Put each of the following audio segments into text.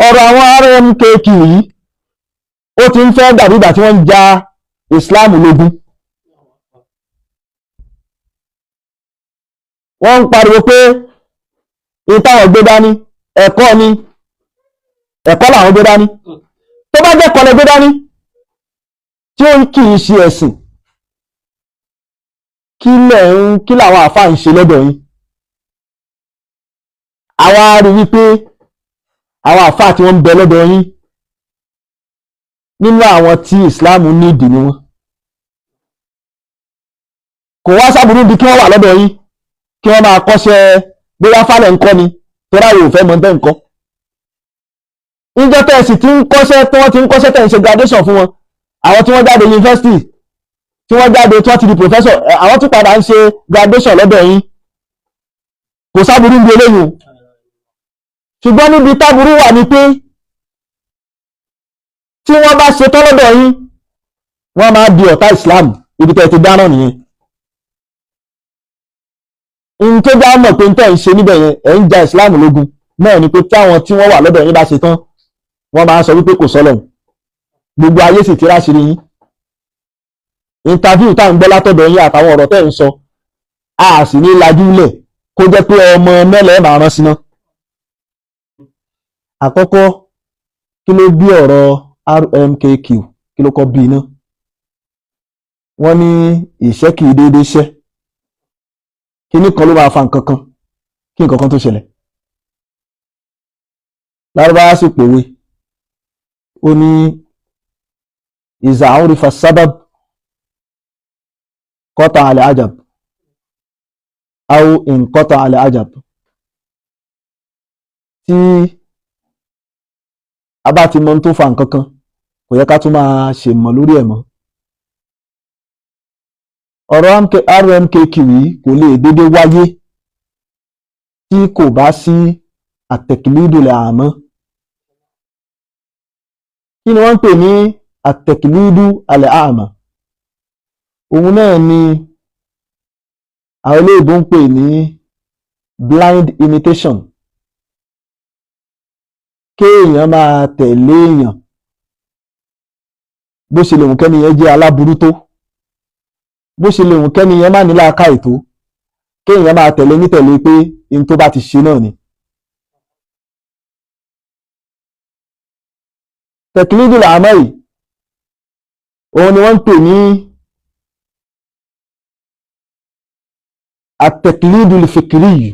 Ọ̀rọ̀ àwọn RMKQ yìí ó ti ń fẹ́ dàbí ìgbà tí wọ́n ń ja Islam lógun. Wọ́n ń pariwo pé ìtàwọn gbé dání ẹ̀kọ́ ni, ẹ̀kọ́ làwọn gbé dání. Tó bá jẹ́ kọ́lẹ̀ gbé dání tí ó kì í ṣe ẹ̀sìn, kí lẹ̀ ń kí làwọn àfáà ń ṣe lọ́dọ̀ yín? Àwa rí wípé àwọn àfáà tí wọ́n ń bẹ lọ́dọ̀ yín nínú àwọn tí Islam nídìí ni wọ́n. Kò wá sábúrú bí kí wọ́n wà lọ́dọ̀ yín kí wọ́n máa kọ́ṣẹ́ bóyá fálẹ̀ ńkọ́ ni, torí àwọn ò fẹ́ mọ̀ tẹ́ ńkọ́. Níjọ́ tẹ́ ẹ sì ti ń kọ́ṣẹ́, tí wọ́n ti ń kọ́ṣẹ́, tẹ́ ń ṣe graduation fún wọn, àwọn tí wọ́n jáde yunifásitì, tí wọ́n jáde, tí wọ́n ti di professor, àwọn tún padà ń ṣe graduation lọ́dọ̀ yín. Kò sábúrú bí eléyìí o. Ṣùgbọ́n níbi táburú wà ní pé tí wọ́n bá ṣe tán lọ́dọ̀ yín, wọ́n máa di ọ̀tá Islam. Ibi tẹ́ ti dáná nìyẹn. N tó já mọ̀ pé n tẹ́ ń ṣe níbẹ̀ yẹn, ẹ̀ ń ja Islam lógun náà ni pé táwọn tí wọ́n wà lọ́dọ̀ yín bá ṣe tán, wọ́n máa sọ wípé kò sọ́lọ̀. Gbogbo ayé sì ti ráṣìírí yín. Interview tá à ń gbọ́ látọ̀dọ̀ yín àtàwọn ọ̀rọ̀ tẹ́ ń sọ, a sì ní lajúlẹ̀ kó jẹ́ pé ọmọ mẹ́lẹ̀ máa rán síná. Àkọ́kọ́, kí ló bí ọ̀rọ̀ RMKQ? Kí ló kọ́ bí iná? Wọ́n ní ìṣẹ́ kì í déédéé ṣẹ́. Kíní kan ló máa fa nǹkan kan kí nǹkan kan tó ṣẹlẹ̀. Lárúbáwá sì pòwe, ó ní ìzà urifa sábàb qata al ajab aw inqata al ajab. Tí a bá ti mọ ohun tó fa nǹkan kan, kò yẹ ká tún máa ṣe mọ̀ lórí ẹ̀ mọ́. Ọ̀rọ̀ RMKQ yìí kò lè dédé wáyé tí kò bá sí àtẹ̀kìlídùlẹ̀ àmọ́. Kí ni wọ́n ń pè ní àtẹ̀kìlídù alẹ́ àmọ́? Òun náà ni àwọn olóyìnbó ń pè ní blind imitation. Kéèyàn máa tẹ̀lé èèyàn bó ṣe lè wù kẹ́ni yẹn jẹ́ aláburú tó, bó ṣe lè wù kẹ́ni yẹn má ní làákàyè tó, kéèyàn máa tẹ̀lé nítẹ̀lé pé n tó bá ti ṣe náà ni. Tẹ̀kílídùl àmọ́ yìí òun ni wọ́n ń pè ní àtẹ̀kílídùl fìkìrì yìí,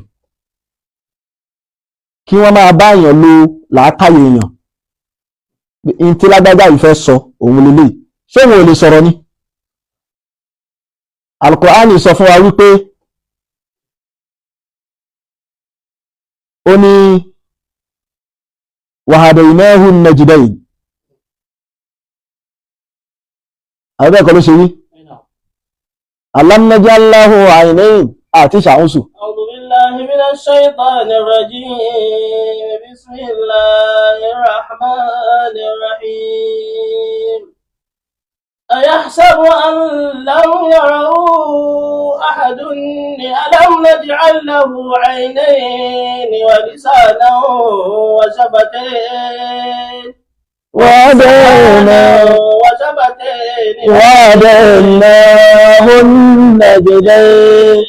kí wọ́n máa bá èèyàn lo làákàyè èèyàn. N tí lágbájá yìí fẹ́ sọ òun lélẹ̀, ṣé òun ò lè sọ̀rọ̀ ni? Al-Qur'ani sọ fún wa wípé ó ní wahadaynahu najdayn. Àwọn bẹ́ẹ̀ kọ́ ló ṣe wí? Alam naj'al lahu 'aynayn àti ṣàhúnsù. أعوذ بالله من الشيطان الرجيم. بسم الله الرحمن الرحيم. أيحسب أن لم يره أحد؟ ألم نجعل له عينين ولسانا وشفتين وشفتين وهديناه النجدين.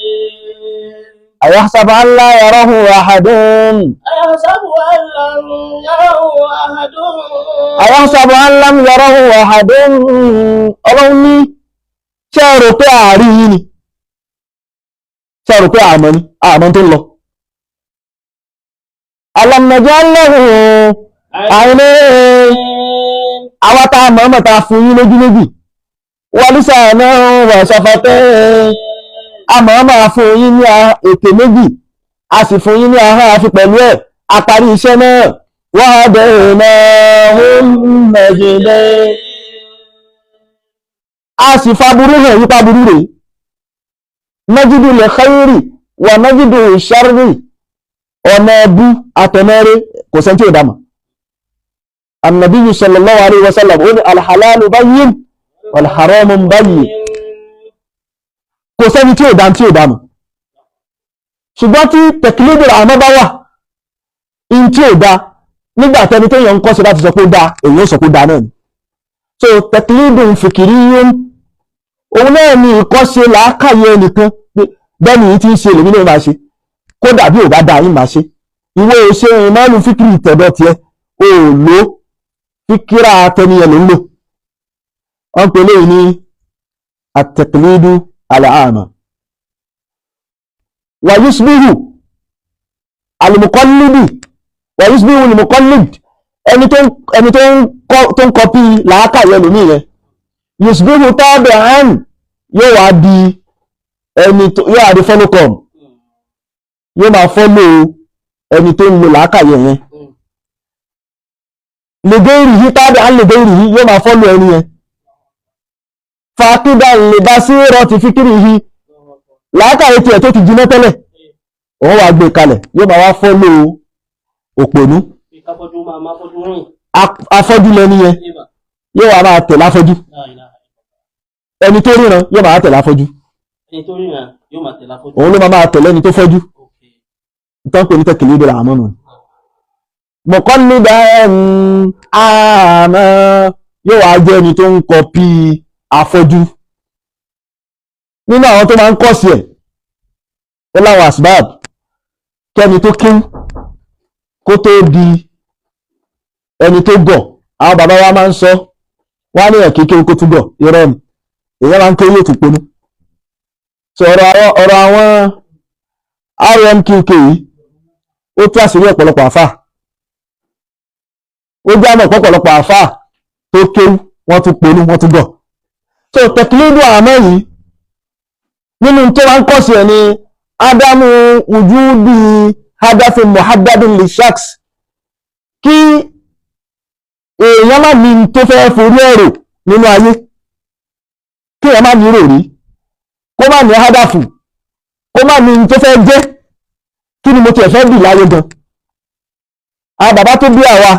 أيحسب أن لا يره أحد؟ أيحسب أن لم يره أحد؟ أيحسب أن لم يره أحد. Ọlọ́run ní ṣé ẹ rò pé àárí yín ni? Ṣé ẹ rò pé àmọ́ ni? Àmọ́ tó ń lọ. Alam naj'al lahu 'aynayn. Àwa tá a mọ̀ọ́mọ̀ tá a fún yín lójú méjì. Wa lisanan wa shafatayn. A mọ̀ọ́mọ̀ fún yín ní ètè méjì, a sì fún yín ní ahọ́n àfi pẹ̀lú ẹ̀, a parí iṣẹ́ náà. Wahadaynahu najdayn. A sì fa burú hàn yípa burú rèé. Najidu lil khayri wa najidu sharri. Ọ̀nà ẹbú àtẹ̀mẹ́rẹ́ kò sẹ́ni tí ò dámọ̀. Annabiyyu sallallahu alayhi wa sallam ó ní alhalalu bayyin walharamu bayyin. Kò sẹ́ni tí ò dá tí ò dámọ̀. Ṣùgbọ́n tí tẹ̀kílídùl àmọ́ bá wà, in tí ò dá Nígbà tẹni téèyàn ń kọ́ṣe bá ti sọ pé ó dáa, èyí ó sọ pé ó dáa náà ni. So tẹkílídùn fìkìrí yún, òun náà ni ìkọ́ṣe làákàyè ẹnìkan pé bẹ́ẹ̀ ni yìí ti ń ṣe, lèmi náà máa ṣe, kódà bí ò bá dáa yín máa ṣe. Ìwé òṣè ìmọ̀lù fíkìrì ìtẹ̀dọ̀ tiẹ̀ o ò lò, fíkìrà tẹniyẹn ló ń lò. Wọ́n pè léyìí ní àtẹ̀kìlídù àlàámà. Wàyúsbíhù àlùmùkọ́lídì, wàyúsbíhù àlùmùkọ́lídì, ẹni tó ń ẹni tó ń kọ́ tó ń kọpí làákàyè ẹlòmíì yẹn, yusbihu tabi'an, yóò wá di ẹni tó yóò wá di follow come, yóò máa follow ẹni tó ń lo làákàyè yẹn. Lèdè ìrìhí tabi'an lèdè ìrìhí, yóò máa follow ẹni yẹn. Fàákídà lè bá sí rọtì fíkìrì yìí, làákàyè tiẹ̀ tó ti jiná tẹ́lẹ̀, òun wá gbé kalẹ̀, yóò máa wá follow òpònú. Bí káfọ́jú máa máa fọ́jú rìn. Afọ́jú lẹni yẹn. Ibà. Yóò wá máa tẹ̀lé afọ́jú. La ilaha. Ẹni tó ríran yóò máa tẹ̀lé afọ́jú. Ẹni tó ríran yóò máa tẹ̀lé afọ́jú. Òun ló máa máa tẹ̀lé ẹni tó fọ́jú. Tán pè ní tẹ̀kìlì ìdè làmọ́ nù. Mọ̀kànlélá àmọ́ yóò wá jẹ́ ẹni tó ń kọpí afọ́jú. Nínú àwọn tó máa ń kọ́ sí ẹ̀, ó láwọn asbab kẹ́ni tó kín kó tó di ẹni tó gọ̀. Àwọn bàbá wa máa ń sọ wọ́n á ní ẹ̀kí kí ó tún gọ̀, irọ́ ni, èèyàn máa ń ké yóò tún ponú. So ọ̀rọ̀ àwọn RMQK yìí, ó tú àṣírí ọ̀pọ̀lọpọ̀ àfà, ó já mọ̀ pọ̀pọ̀lọpọ̀ àfà tó kéwú, wọ́n tún ponú, wọ́n tún gọ̀. So tẹ̀kílídù àmọ́ yìí, nínú tó wá ń kọ́ sí ẹ̀ ní ádámù wujudi hadafin muhaddadin li shaks, kí èèyàn má ní tó fẹ́ forí ẹ̀rò nínú ayé, kí èèyàn má ní rò rí, kó má ní hadafu, kó má ní tó fẹ́ jẹ́, kí ni mo tiẹ̀ fẹ́ bì láyé gan. Àwọn bàbá tó bí àwa,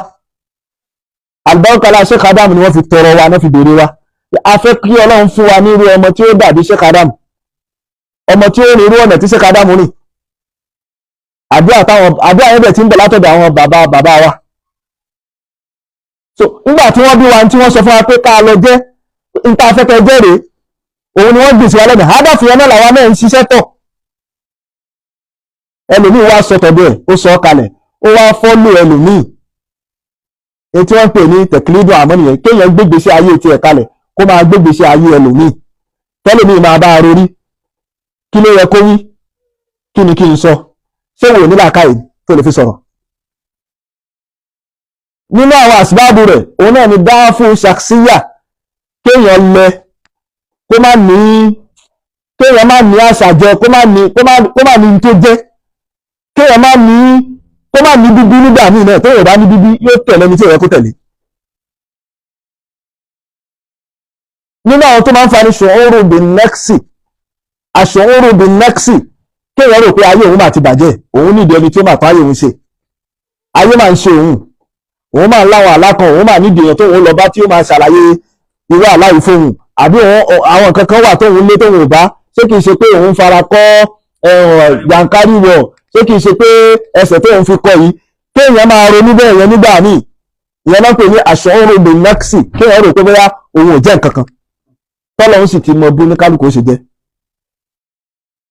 àlùbáríkàlà Sheikh Adam ni wọ́n fi tọrọ wa náà, fi béèrè wa. A fẹ́ kí Ọlọ́run fún wa ní irú ọmọ tí ó dàbí Sheikh Adam, ọmọ tí ó rìn irú ọ̀nà tí Sheikh Adam rìn. Àdúrà táwọn àdúrà yẹn bẹ̀ tí ń bọ̀ látọ̀dọ̀ àwọn bàbá bàbá wa. So nígbà tí wọ́n bí wa, tí wọ́n sọ fún wa pé ká lọ jẹ́ níta afẹ́kẹ́ jẹ́ rèé, òun ni wọ́n gbèsè wa lẹ́nu. Hádàfù yẹn náà làwa náà ń ṣiṣẹ́ tọ̀. Ẹlòmíì wá sọ tọ̀dọ̀ ẹ̀, ó sọ ọ́ kalẹ̀, ó wá follow ẹlòmíì. Èyí tí wọ́n ń pè ní tẹ̀kílídù àmọ́ nìyẹn, kéèyàn gbégbèsè ayé tiẹ̀ kalẹ̀, kó máa gbégbèsè ayé ẹlòmíì, tẹ́lòmíì máa bá a rorí kí ló yẹ kó wí, kí ni kí n sọ, ṣé wò ní làákàyè tó lè fi sọ̀rọ̀. Nínú àwọn àsìbáàbù rẹ̀, òun náà ni dáfù ṣàksíyà, kéèyàn lẹ, kó má ní, kéèyàn má ní àṣàjọ, kó má ní tó jẹ́, kéèyàn má ní, kó má ní bíbí. Nígbà míì náà, téèyàn bá ní bíbí, yóò tẹ̀lé ẹni tí ò yẹ kó tẹ̀lé. Nínú àwọn tó máa ń fa ní ṣòro bin nẹ́ksì, àṣòro bin nẹ́ksì, kéèyàn rò pé ayé òun máa ti bàjẹ́, òun nídìí ẹni tí ó máa tó ayé òun ṣe, ayé máa ń ṣe òun, òun máa ń láwọn àlá kan, òun máa nídìí èèyàn tóun lọ bá tí ó máa ṣàlàyé irú àlá yìí fóun, àbí òun àwọn nǹkan kan wà tóun lé tóun ò bá. Ṣé kìí ṣe pé òun fara kọ́ jàǹkárí wọ̀? Ṣé kìí ṣe pé ẹsẹ̀ tóun fi kọ́ yìí? Kéèyàn máa ronú bẹ́ẹ̀ yẹn nígbà míì, ìyẹn náà pè ní àṣọ̀rò bìnẹ́ksì, kéèyàn rò pé bóyá òun ò jẹ́ nǹkan kan, tọ́lọ́run sì ti mọ bí oníkálukú ó ṣe jẹ́.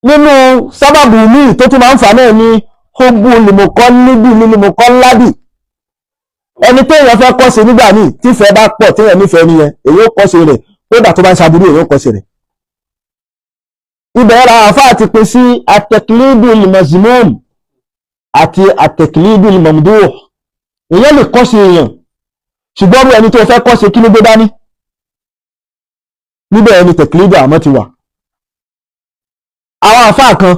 Nínú sábàbù míì tó tún máa ń fà náà ni hubbu limukọ́ níbi limukọ́ ládì, ẹni téèyàn fẹ́ kọ́ sí nígbà míì, tífẹ̀ẹ́ bá pọ̀, téèyàn nífẹ̀ẹ́ nìyẹn, èyí ó kọ́ sí rẹ̀, kódà tó bá ń ṣaburú, èyí ó kọ́ sí rẹ̀. Ibẹ̀ ra àáfàá ti pín sí atẹ̀kílídù limazimum àti atẹ̀kílídù limamduh. Èyàn lè kọ́ sí èèyàn, ṣùgbọ́n bí ẹni tó fẹ́ kọ́ sí, kí ló gbé dání níbẹ̀, ẹni tẹ̀kílídù àmọ́ ti wà. Àwọn àáfàá kan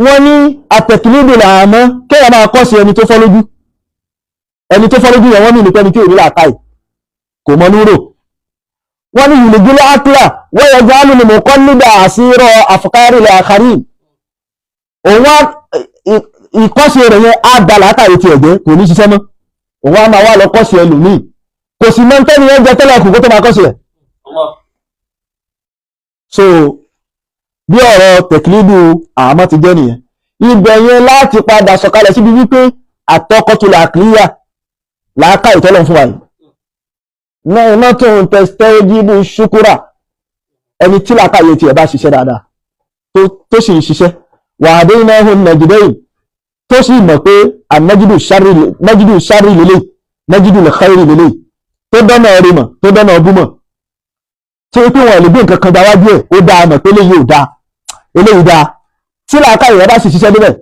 wọ́n ní atẹ̀kílídù làmọ́, kéèyàn máa kọ́ sí ẹni tó fọ́ lójú. Ẹni tó fọ́ lójú yẹn, wọ́n ní ìpẹ́ni tí ò ní làákàyè, kò mọ núrò. Wọ́n ní yìlìgílẹ̀ ákílà wọ́n yẹ jẹ́ alùlùmọ̀ kọ́ nígbà àsírọ̀ àfọkárì ilẹ̀ àkàrí, òun wá ìkọ́sí rẹ̀ yẹn á da làákàyè tiẹ̀ jẹ́, kò ní ṣiṣẹ́ mọ́. Òun á máa wá lọ kọ́sí ẹlòmíì, kò sì mọ tẹ́ni yẹn jẹ tẹ́lẹ̀ kù kó tó máa kọ́sí ẹ̀. So bí ọ̀rọ̀ tẹ̀kílídù àmọ́ ti jẹ́ nìyẹn. Ibẹ̀ yẹn láti padà sọ̀kalẹ̀ síbi wípé àtọkọtulẹ̀ àkìlíyà làákà ìtọ́lọ̀ fún wa yìí. Náà iná tó ń tẹsítẹ́ jíbu ṣúkúrà, ẹni tí làákà yìí tiẹ̀ bá ṣiṣẹ́ dáadáa tó sì ń ṣiṣẹ́, wàhádé iná ẹ̀hún nàìjíríà tó sì mọ̀ pé ànájídù sáré lélẹ̀, nájídù lẹ́kẹ́rì lélẹ̀, tó dọ́nà ẹ̀rí mọ̀, tó dọ́nà ọbú mọ̀, tí ó pé wọn lè gbé nǹkan kan dáwájú ẹ̀, ó dáa mọ̀ pé eléyìí ò dáa, eléyìí dáa. Tí làákàyè rẹ̀ bá sì ṣiṣẹ́ débẹ̀,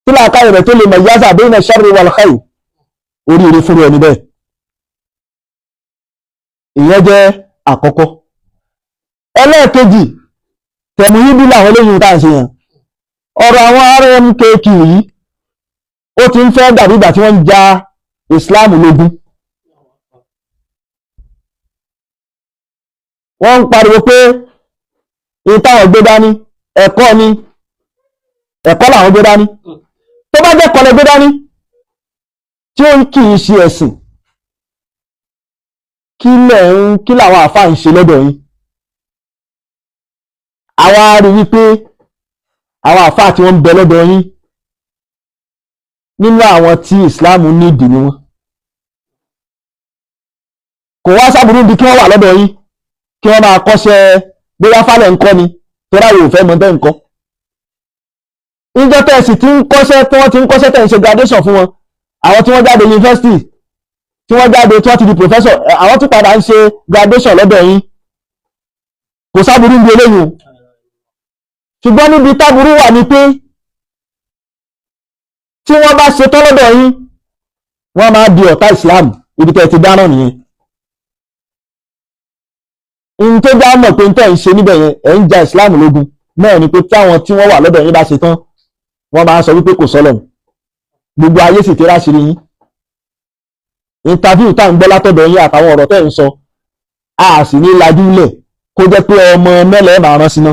tí làákàyè rẹ̀ tó lè mọ̀ yáza bayna sharri wal khayr, oríire fúnra ẹni bẹ́ẹ̀. Ìyẹn jẹ́ àkọ́kọ́. Ẹlẹ́ẹ̀kejì, tẹ̀mú yín bí làwọn eléyìí tá à ń ṣe yẹn. Ọ̀rọ̀ àwọn RMKQ yìí ó ti ń fẹ́ dàbí ìgbà tí wọ́n ń ja Islam lógún. Wọ́n ń pariwo pé ní táwọn gbé dání ẹ̀kọ́ ni, ẹ̀kọ́ làwọn gbé dání. Tó bá jẹ́ kọ́lẹ̀ gbé dání tí ó kì í ṣe ẹ̀sìn, kí lẹ̀ ń kí làwọn àfáà ń ṣe lọ́dọ̀ yín? Àwa rí wípé àwọn àfáà tí wọ́n ń bẹ lọ́dọ̀ yín nínú àwọn tí Islam ní ìdí ni wọ́n. Kò wá sábúrú bí kí wọ́n wà lọ́dọ̀ yín kí wọ́n máa kọ́ṣẹ́ bóyá fálẹ̀ ń kọ́ ni, torí àwọn ò fẹ́ mọ̀ tẹ́ ń kọ́. Ìjọ tẹ́ sì ti ń kọ́ṣẹ́, tí wọ́n ti ń kọ́ṣẹ́ tẹ́ ń ṣe graduation fún wọn, àwọn tí wọ́n jáde yunifásitì, tí wọ́n jáde tí wọ́n ti di professor, àwọn tún padà ń ṣe graduation lọ́dọ̀ yín. Kò sábúrú bí eléyìí o. Ṣùgbọ́n níbi táburú wà ní pé tí wọ́n bá ṣe tán lọ́dọ̀ yín, wọ́n máa di ọ̀tá Islam. Ibi tẹ́ ti dáná nìyẹn. In tó já mọ̀ pé tẹ́ ń ṣe níbẹ̀ yẹn, ẹ̀ ń ja Islam lógun náà ni pé táwọn tí wọ́n wà lọ́dọ̀ yín bá ṣe tán, wọ́n máa sọ wípé kò sọ́lọ̀. Gbogbo ayé sì ti ráṣìírí yín. Interview tá ń gbọ́ látọ̀dọ̀ yín àtàwọn ọ̀rọ̀ tẹ́ ń sọ, a sì ní lajú lẹ̀ kó jẹ́ pé ọmọ mẹ́lẹ̀ máa rán síná.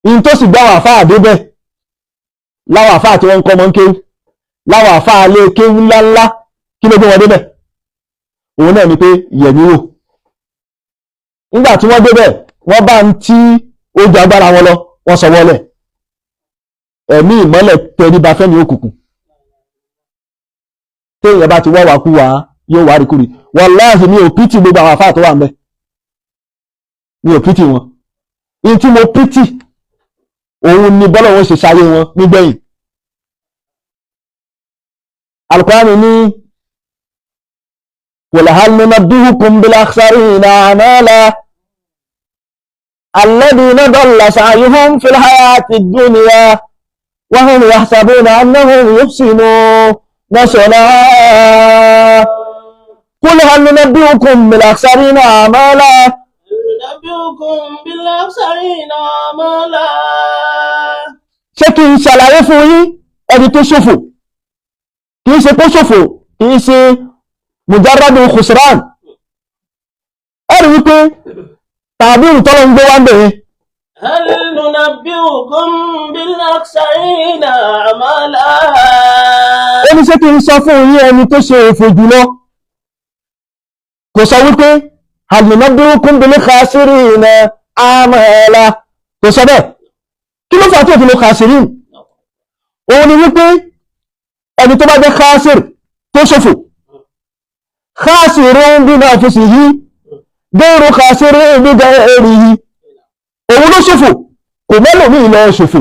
In tó sì gbá àwọn àfáà débẹ̀, láwọn àfáà tí wọ́n ń kọ́ ọmọ ń kéwú, láwọn àfáà lé kéwú ńláńlá, kí ló gbé wọn débẹ̀? Òun náà ni pé yẹ̀mí wò. Nígbà tí wọ́n débẹ̀, wọ́n bá ń tí ó ju agbára wọn lọ, wọ́n sọ wọlẹ̀. Ẹ̀mí ìmọ́lẹ̀ tẹríba fẹ́mi òkùnkùn. Téèyàn bá ti wá wá kú wá, yóò wá rí kúri. Wàláhì mi ò pítì gbogbo àwọn àfáà tó wà ńbẹ̀. Mi ò pítì wọn. In tí mo pítì, òun ni bọ́lọ̀ wọn ṣe ṣayé wọn nígbẹ̀yìn. Al-Qur'ani ní qul hal nunabbi'ukum bil akhsarina a'mala alladhina dalla sa'yuhum fil hayati dunya wa hum yahsabuna annahum yuhsinuna sun'a. Qul hal nunabbi'ukum bil akhsarina a'mala. Nunabbi'ukum bil akhsarina a'mala. Ṣé kí n ṣàlàyé fún yín ẹni tó ṣòfò? Kì í ṣe kó ṣòfò, kì í ṣe mujarradu khusran. Ẹ̀rí wípé tàbí ìtọ́lọ̀ ń gbé wá ń bẹ̀rẹ̀. Hal nunabbi'ukum bil akhsarina a'mala. Ó ní ṣé kí n sọ fún yín ẹni tó ṣe òfò jùlọ? Kò sọ wípé hal nunabbi'ukum bil khasirina a'mala. Kò sọ bẹ́ẹ̀. Kí ló fà tí òfin lo khasirin? Òun ni wípé ẹni tó bá jẹ́ khasir tó ṣòfò, khasirun bi nafsihi gairu khasirin bi ghairihi, òun ló ṣòfò, kò mẹ́lòmíì lọ ṣòfò.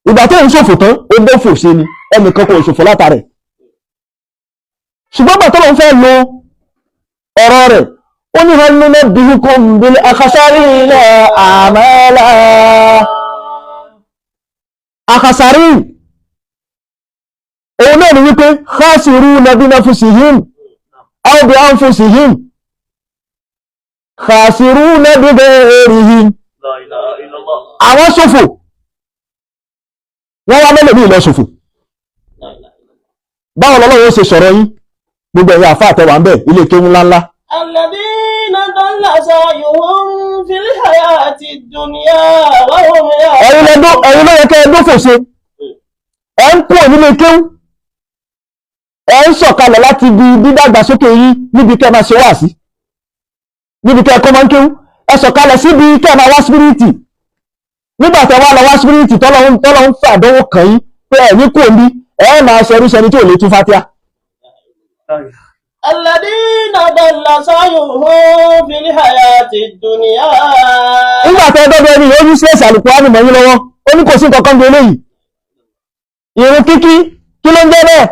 Ìgbà tó ń ṣòfò tán, ó dófò ṣe ni, ẹnìkan kò ṣòfò látàrẹ̀. Ṣùgbọ́n gbà tó lọ ń fẹ́ lo ọ̀rọ̀ rẹ̀, ó ní hal nunabbi'ukum bil akhsarina a'mala. Akhsarin òun náà ni wípé khasiruna bi nafsihim aw bi anfusihim, khasiruna bi ghayrihim. Àwọn ṣòfò, wọ́n wá mẹ́lòmíì lọ ṣòfò. Báwo lọ́lọ́wọ́ ṣe sọ̀rọ̀ yín gbogbo ẹ̀yà àfáà tẹwà ń bẹ̀ ilé kéwú ńláńlá? Alladhina dalla sa'yuhum fil hayati dunya wa hum ẹ̀yin ló yẹ kẹ́ ẹ dófò ṣe. Ẹ ń kúrò nílé kéwú, ẹ ń sọ̀kalẹ̀ láti ibi dídàgbàsókè yín níbi kẹ́ máa ṣe wáàsí, níbi kẹ́ kọ́ máa ń kéwú, ẹ sọ̀kalẹ̀ síbi kẹ́ máa wá spiriti, Nígbà tẹ́ wá lọ wá spirit tọ́lọ́hún fàdánwò kàn yín pé ẹ̀mí kò ní ẹ̀ máa ṣẹrú ṣẹni tí ò lè tún fatia. الذين ضل سعيهم في الحياة الدنيا. Nígbà tẹ́ dọ́dọ̀ ẹni yóò useless àlùkùránì mọ́ yín lọ́wọ́, ó ní kò sí nǹkan kan bí eléyìí. Ìrun kíkí kí ló ń jẹ́ bẹ́ẹ̀?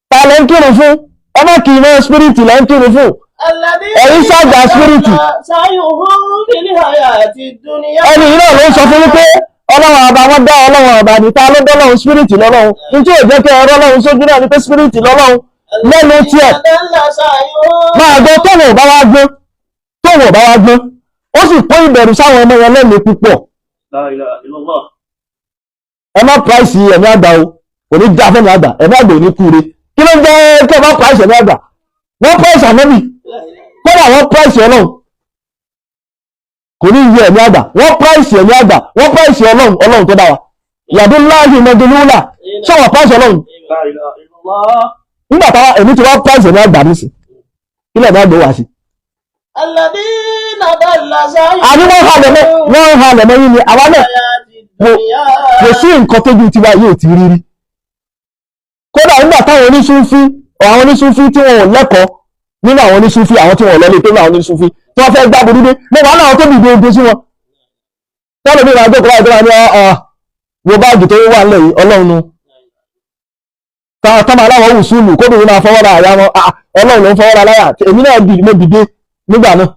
Ta lẹ́ ń kírun fún? Ọmọ kì í mọ́ spirit lẹ́ ń kírun fún. الذين Ẹ̀yin ṣàgbà spirit. ضل سعيهم في الحياة الدنيا. Ẹni yìí náà ló ń sọ fún wípé ọlọ́run ọba wọn dá ọlọ́run ọba ní ta ló dọ́lọ́run spirit lọ́lọ́run ní tí ò jẹ́ kí ẹ̀rọ ọlọ́run sójú náà ni pé spirit lọ́lọ́run lẹ́nu tiẹ̀. ضل سعيهم. Máa gbọ́ tóun ò bá wá gbọ́n, tóun ò bá wá gbọ́n, ó sì kó ìbẹ̀rù sáwọn ọmọ yẹn lẹ́nu púpọ̀. لا إله إلا الله. Ẹ má price ẹ̀mí àgbà o, kò ní já fẹ́mi àgbà, ẹ̀mí àgbà ò ní kúre. Kí ló ń jẹ́ kí ẹ má price ẹ̀mí àgbà? Wọ́n price ànábì, kódà wọ́n price ọlọ́run, kò ní yẹ ẹ̀mí àgbà. Wọ́n price ẹ̀mí àgbà, wọ́n price ọlọ́run, ọlọ́run tó dá wa yàdó láàyè mọ́dúnlúlà ṣé wọ́n price ọlọ́run? لا إله إلا الله. Nígbà táwa èmi ti wá price ẹ̀mí àgbà nísìn, kí lẹ̀mí àgbà wà sí? الذين ضل سعيهم Àní wọ́n halẹ̀ mọ́, wọ́n halẹ̀ mọ́ yín ni àwa náà kò sí nǹkan tójú tiwa yóò ti rí rí. Kódà nígbà táwọn oníṣúfí, àwọn oníṣúfí tí wọn ò lẹ́kọ̀ọ́ nínú àwọn oníṣúfí, àwọn tí wọn ò lọlé tó ní àwọn oníṣúfí tí wọ́n fẹ́ gbá burú dé, mo wà láwọn tó dìde ogun sí wọn tọ́lọ̀ bí ìrìnàjò kọ́lá ìjọba ní ọ̀ wo báàgì tó wà nílẹ̀ yìí ọlọ́run nu tọ́mọ aláwọ̀ wùsùlù kóbìnrin máa fọwọ́ ra àyà wọn, ọlọ́run ló ń fọwọ́ ra láyà. Èmi náà mo dìde nígbà náà,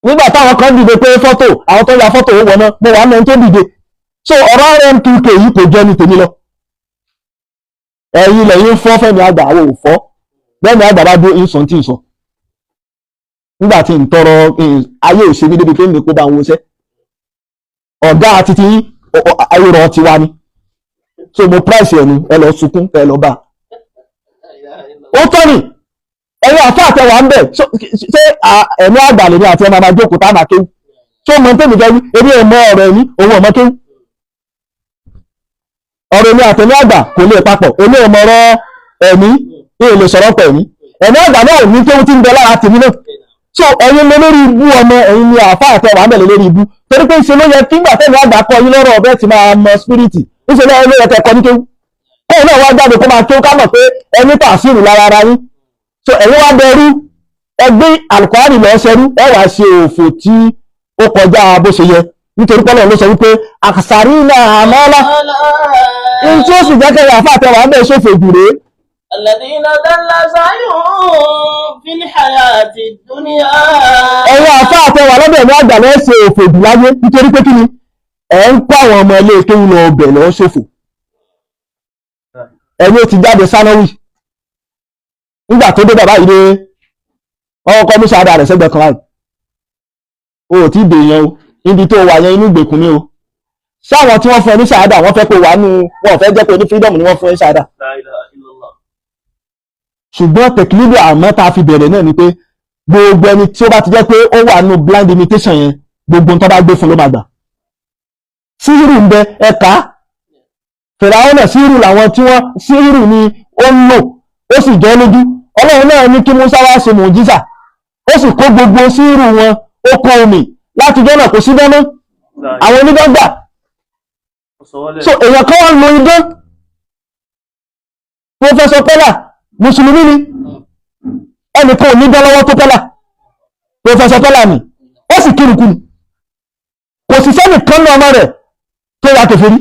nígbà táwọn kan dìde pé fọ́tò àwọn tó ya fọ́tò ó wọná, mo wà nínú tó dìde. So ọ̀rọ̀ RMQK yìí kò jẹ́ ní tèmi lọ. Ẹ̀yin lẹ́yìn fọ́ fẹ́mi àgbà, àwọn ò fọ́ bẹ́ẹ̀ni àgbà bá dó ìsàn tí ń sọ nígbà tí ń tọrọ ayé òṣèlú débi pé ní kó bá ń wọṣẹ́ ọ̀gá àti ti ayọ̀rọ̀ ti wá ní. So mo price ẹnu ẹ lọ sunkún ẹ lọ bá ó tọ́ ni. Ẹ̀yin àfa àtẹwà ń bẹ̀ ṣé ẹ̀mí àgbà lèmi àti ẹ̀ máa jókòó tá a máa kéwú tó mọ tèmi jẹ́ wí? Èmi ò mọ ọ̀rọ̀ ẹ̀mí, òun ò mọ kéwú. Ọ̀rọ̀ èmi àtẹ̀mí àgbà kò lè papọ̀. Èmi ò mọ ọ̀rọ̀ ẹ̀mí, mi ò lè sọ̀rọ̀ pẹ̀ ẹ̀mí. Ẹ̀mí àgbà náà ò ní kéwú tí ń bẹ lára tèmi náà. So ẹ̀yin lé lórí ibú ọmọ, ẹ̀yin ni àfa àtẹwà ń bẹ̀ lé lórí ibú, torí pé ṣe ló yẹ kí ngbà tẹ̀mí àgbà kọ yín lọ́rọ̀ ọ̀bẹ ti máa mọ spiriti, ńṣe ló yẹ kẹ́kọ̀ọ́ ní kéwú kóun náà wá jáde kó máa kéwú ká mọ̀ pé ẹni tàṣírù lára ara yín. So ẹ̀yin wá bẹ̀rù ẹgbẹ́ alukọ́rì lọ ṣẹrú, ẹ wàá ṣe òfò tí ó kọjá bó ṣe yẹ, nítorí pé Ọlọ́run ló sọ wípé àṣàrí náà àmọ́lá ní tí ó sì jẹ́ kẹrẹ àfa àtẹwà ń bẹ̀ ṣòfò jù rèé. الذين ضل سعيهم في الحياة الدنيا. Ẹ̀yin àfa àtẹwà lọ́dọ̀ ẹ̀mí àgbà lọ́ ṣe òfò jù láyé, nítorí pé kí ni ẹ̀ ń kó àwọn ọmọ ilé kéwú lọ ọbẹ̀ lọ́ ṣòfò. Ẹni ó ti jáde sánáwì nígbà tó dé bàbá yìí dé, wọ́n kọ́ mú sáadà rẹ̀ sẹ́gbẹ̀ẹ́ kan báyìí, o ò tí ì dè yẹn o, níbi tó wà yẹn inú ìgbèkùn ni o. Sáwọn tí wọ́n fún ẹ ní sáadà wọ́n fẹ́ kó wà nù, wọ́n fẹ́ jẹ́ pé ní freedom ni wọ́n fún ẹ ní sáadà. لا إله إلا الله. Ṣùgbọ́n tẹ̀kílídò àmọ́ tá a fi bẹ̀rẹ̀ náà ni pé gbogbo ẹni tí ó bá ti jẹ́ pé ó wà nù blind imitation yẹn, gbogbo nǹkan bá gbé fún ló máa gbà. Síhìrù ń bẹ ẹ̀ka fìràwọ́nà, síhìrù làwọn tí wọ́n síhìrù ni ó ń lò, ó sì jọ lójú. Ọlọ́run náà ní kí Musa wá ṣe mùjísà, ó sì kó gbogbo síhìrù wọn, ó kó omi láti jọ́nà kò sí dáná àwọn onídọ́gbà. So èèyàn kan wá ń lo idán. Professor Pella mùsùlùmí ni, ẹnìkan ò ní dán lọ́wọ́ tó Pella, Professor Pella ni, ó sì kírukú kò sì sẹ́nìkan náà ọmọ rẹ̀ tó wà kèfèrí.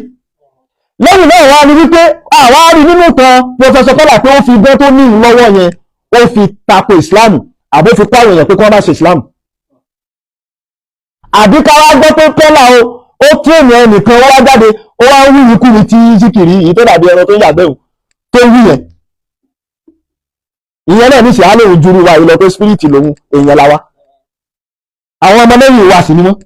Lẹ́yìn náà wá ní wípé àwa rí nínú kan Professor Pella pé ó fi idán tó ní lọ́wọ́ yẹn ó fi tako Islam, àbó fi pààrọ̀ èèyàn pé kí wọ́n má ṣe Islam, àbí ká wá gbọ́ pé Pella o ó tún ènìyàn nìkan ó wá jáde ó wá ń wí ikú ni tí síkìrì yìí tó dàbí ẹran tó ń yàgbẹ́ òun tó ń wí yẹn. Ìyẹn náà níṣẹ́ á lóun juru wa ìlọ pé spirit lòun èèyàn la wa, àwọn ọmọlẹ́yìn wa sì ni wọ́n.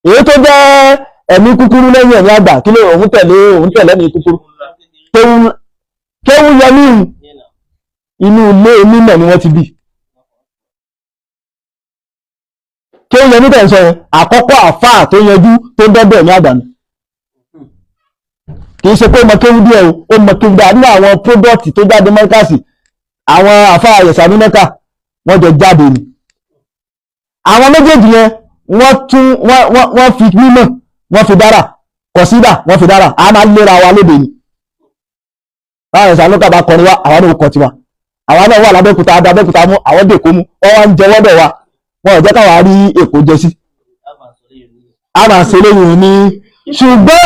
Èyí tó jẹ́ ẹ̀mí kúkúrú lẹ́yìn ẹ̀mí àgbà kí ló òun tẹ̀lé, òun tẹ̀lé ẹ̀mí kúkúrú kéwú yẹ ní inú ilé onímọ̀ ni wọ́n ti bí. Kéwú yẹ ní tẹ̀ ń sọ yẹn, àkọ́kọ́ àfáà tó yanjú tó dọ́dọ̀ ẹ̀mí àgbà ni. Kì í ṣe pé ó mọ kéwú díẹ̀ o, ó mọ kéwú dáa. Nínú àwọn pródọ́ọ̀tì tó jáde mọ́kàsì, àwọn àfáà àyẹ̀sà ní mẹ́kà wọ́n jọ jáde ni. Àwọn méjèèjì yẹn Wọ́n tún wọ́n fi mímọ̀, wọ́n fi dára kọ̀sídà, wọ́n fi dára. A máa lera wa lóde ni. Báwọn ìsàlókà bá kọrin wa, àwọn náà kọ tiwa. Àwọn náà wà lábẹ́kúta, adabẹ́kúta mú àwọn dèkó mú, wọ́n wá ń jẹ wọ́dọ̀ wa, wọn ò jẹ́ káwa rí èkó jẹ sí. A máa ṣe léyìn ní, ṣùgbọ́n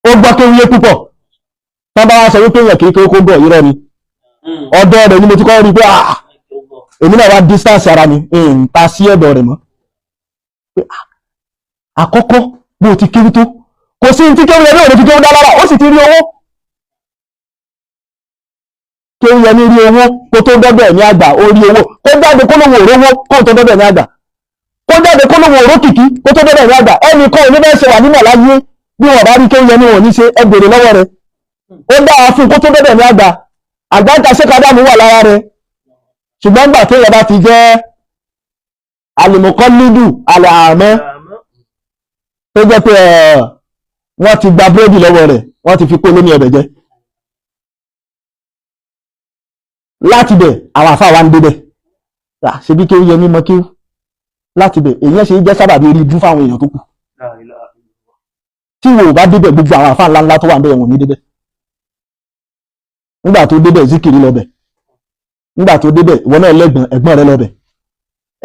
ó gbọ́ kí wúyé púpọ̀. Tán bá wá sọ wípé èèyàn kìí kó gbọ́, irọ́ ni. Ọ̀dọ̀ rẹ̀ ni mo ti kọ́ rí pé ah, èmi náà wá distance ara mi ń ta sí ọ̀dọ̀ rẹ̀ mọ́. Àkọ́kọ́, bó ti kéwú tó, kò sí tí kéwú yẹn ní òní fi kéwú dá lára. Ó sì ti rí owó kéwú yẹn ní rí owó kó tó dọ́dọ̀ ẹ̀ ní àgbà. Ó rí owó kó jáde kó lóun òrówó kó tó dọ́dọ̀ ẹ̀ ní àgbà, kó jáde kó lóun òró kìkí kó tó dọ́dọ̀ ẹ̀ ní àgbà. Ẹnì kan ò ní bẹ́ẹ̀ ṣe wà nínú àláyé bí wọn bá rí kéwú yẹn ní wọn ò ní ṣe. Ẹ gbèrè lọ́wọ́ rẹ̀, ó dáa fún kó tó dọ́dọ̀ ẹ̀ ní àgbà. Àgbáńkà ṣékàdámù wà lára rẹ̀. Ṣùgbọ́n gbà tó yẹ bá ti jẹ́ alìmọ̀kọ́lídù alàmọ́ tó jẹ́ pé wọ́n ti gba búrẹ́dì lọ́wọ́ rẹ̀, wọ́n ti fi kó lómi ọbẹ̀ jẹ láti bẹ̀. Àwọn àfáà wa ń débẹ̀ ṣe bí kéwú yẹ mímọ kéwú láti bẹ̀. Èyàn ṣe jẹ́ sábàbí orí ibú fáwọn èèyàn tó kù. Tí wò bá débẹ̀, gbogbo àwọn àfáà ńláńlá tó wà ń bẹ̀ wọ̀n ní débẹ̀. Nígbà tó débẹ̀, zikiri lọ́bẹ̀. Nígbà tó débẹ̀, ìwọ náà lẹ́gbọ̀n, ẹ̀gbọ́n rẹ lọ́bẹ̀,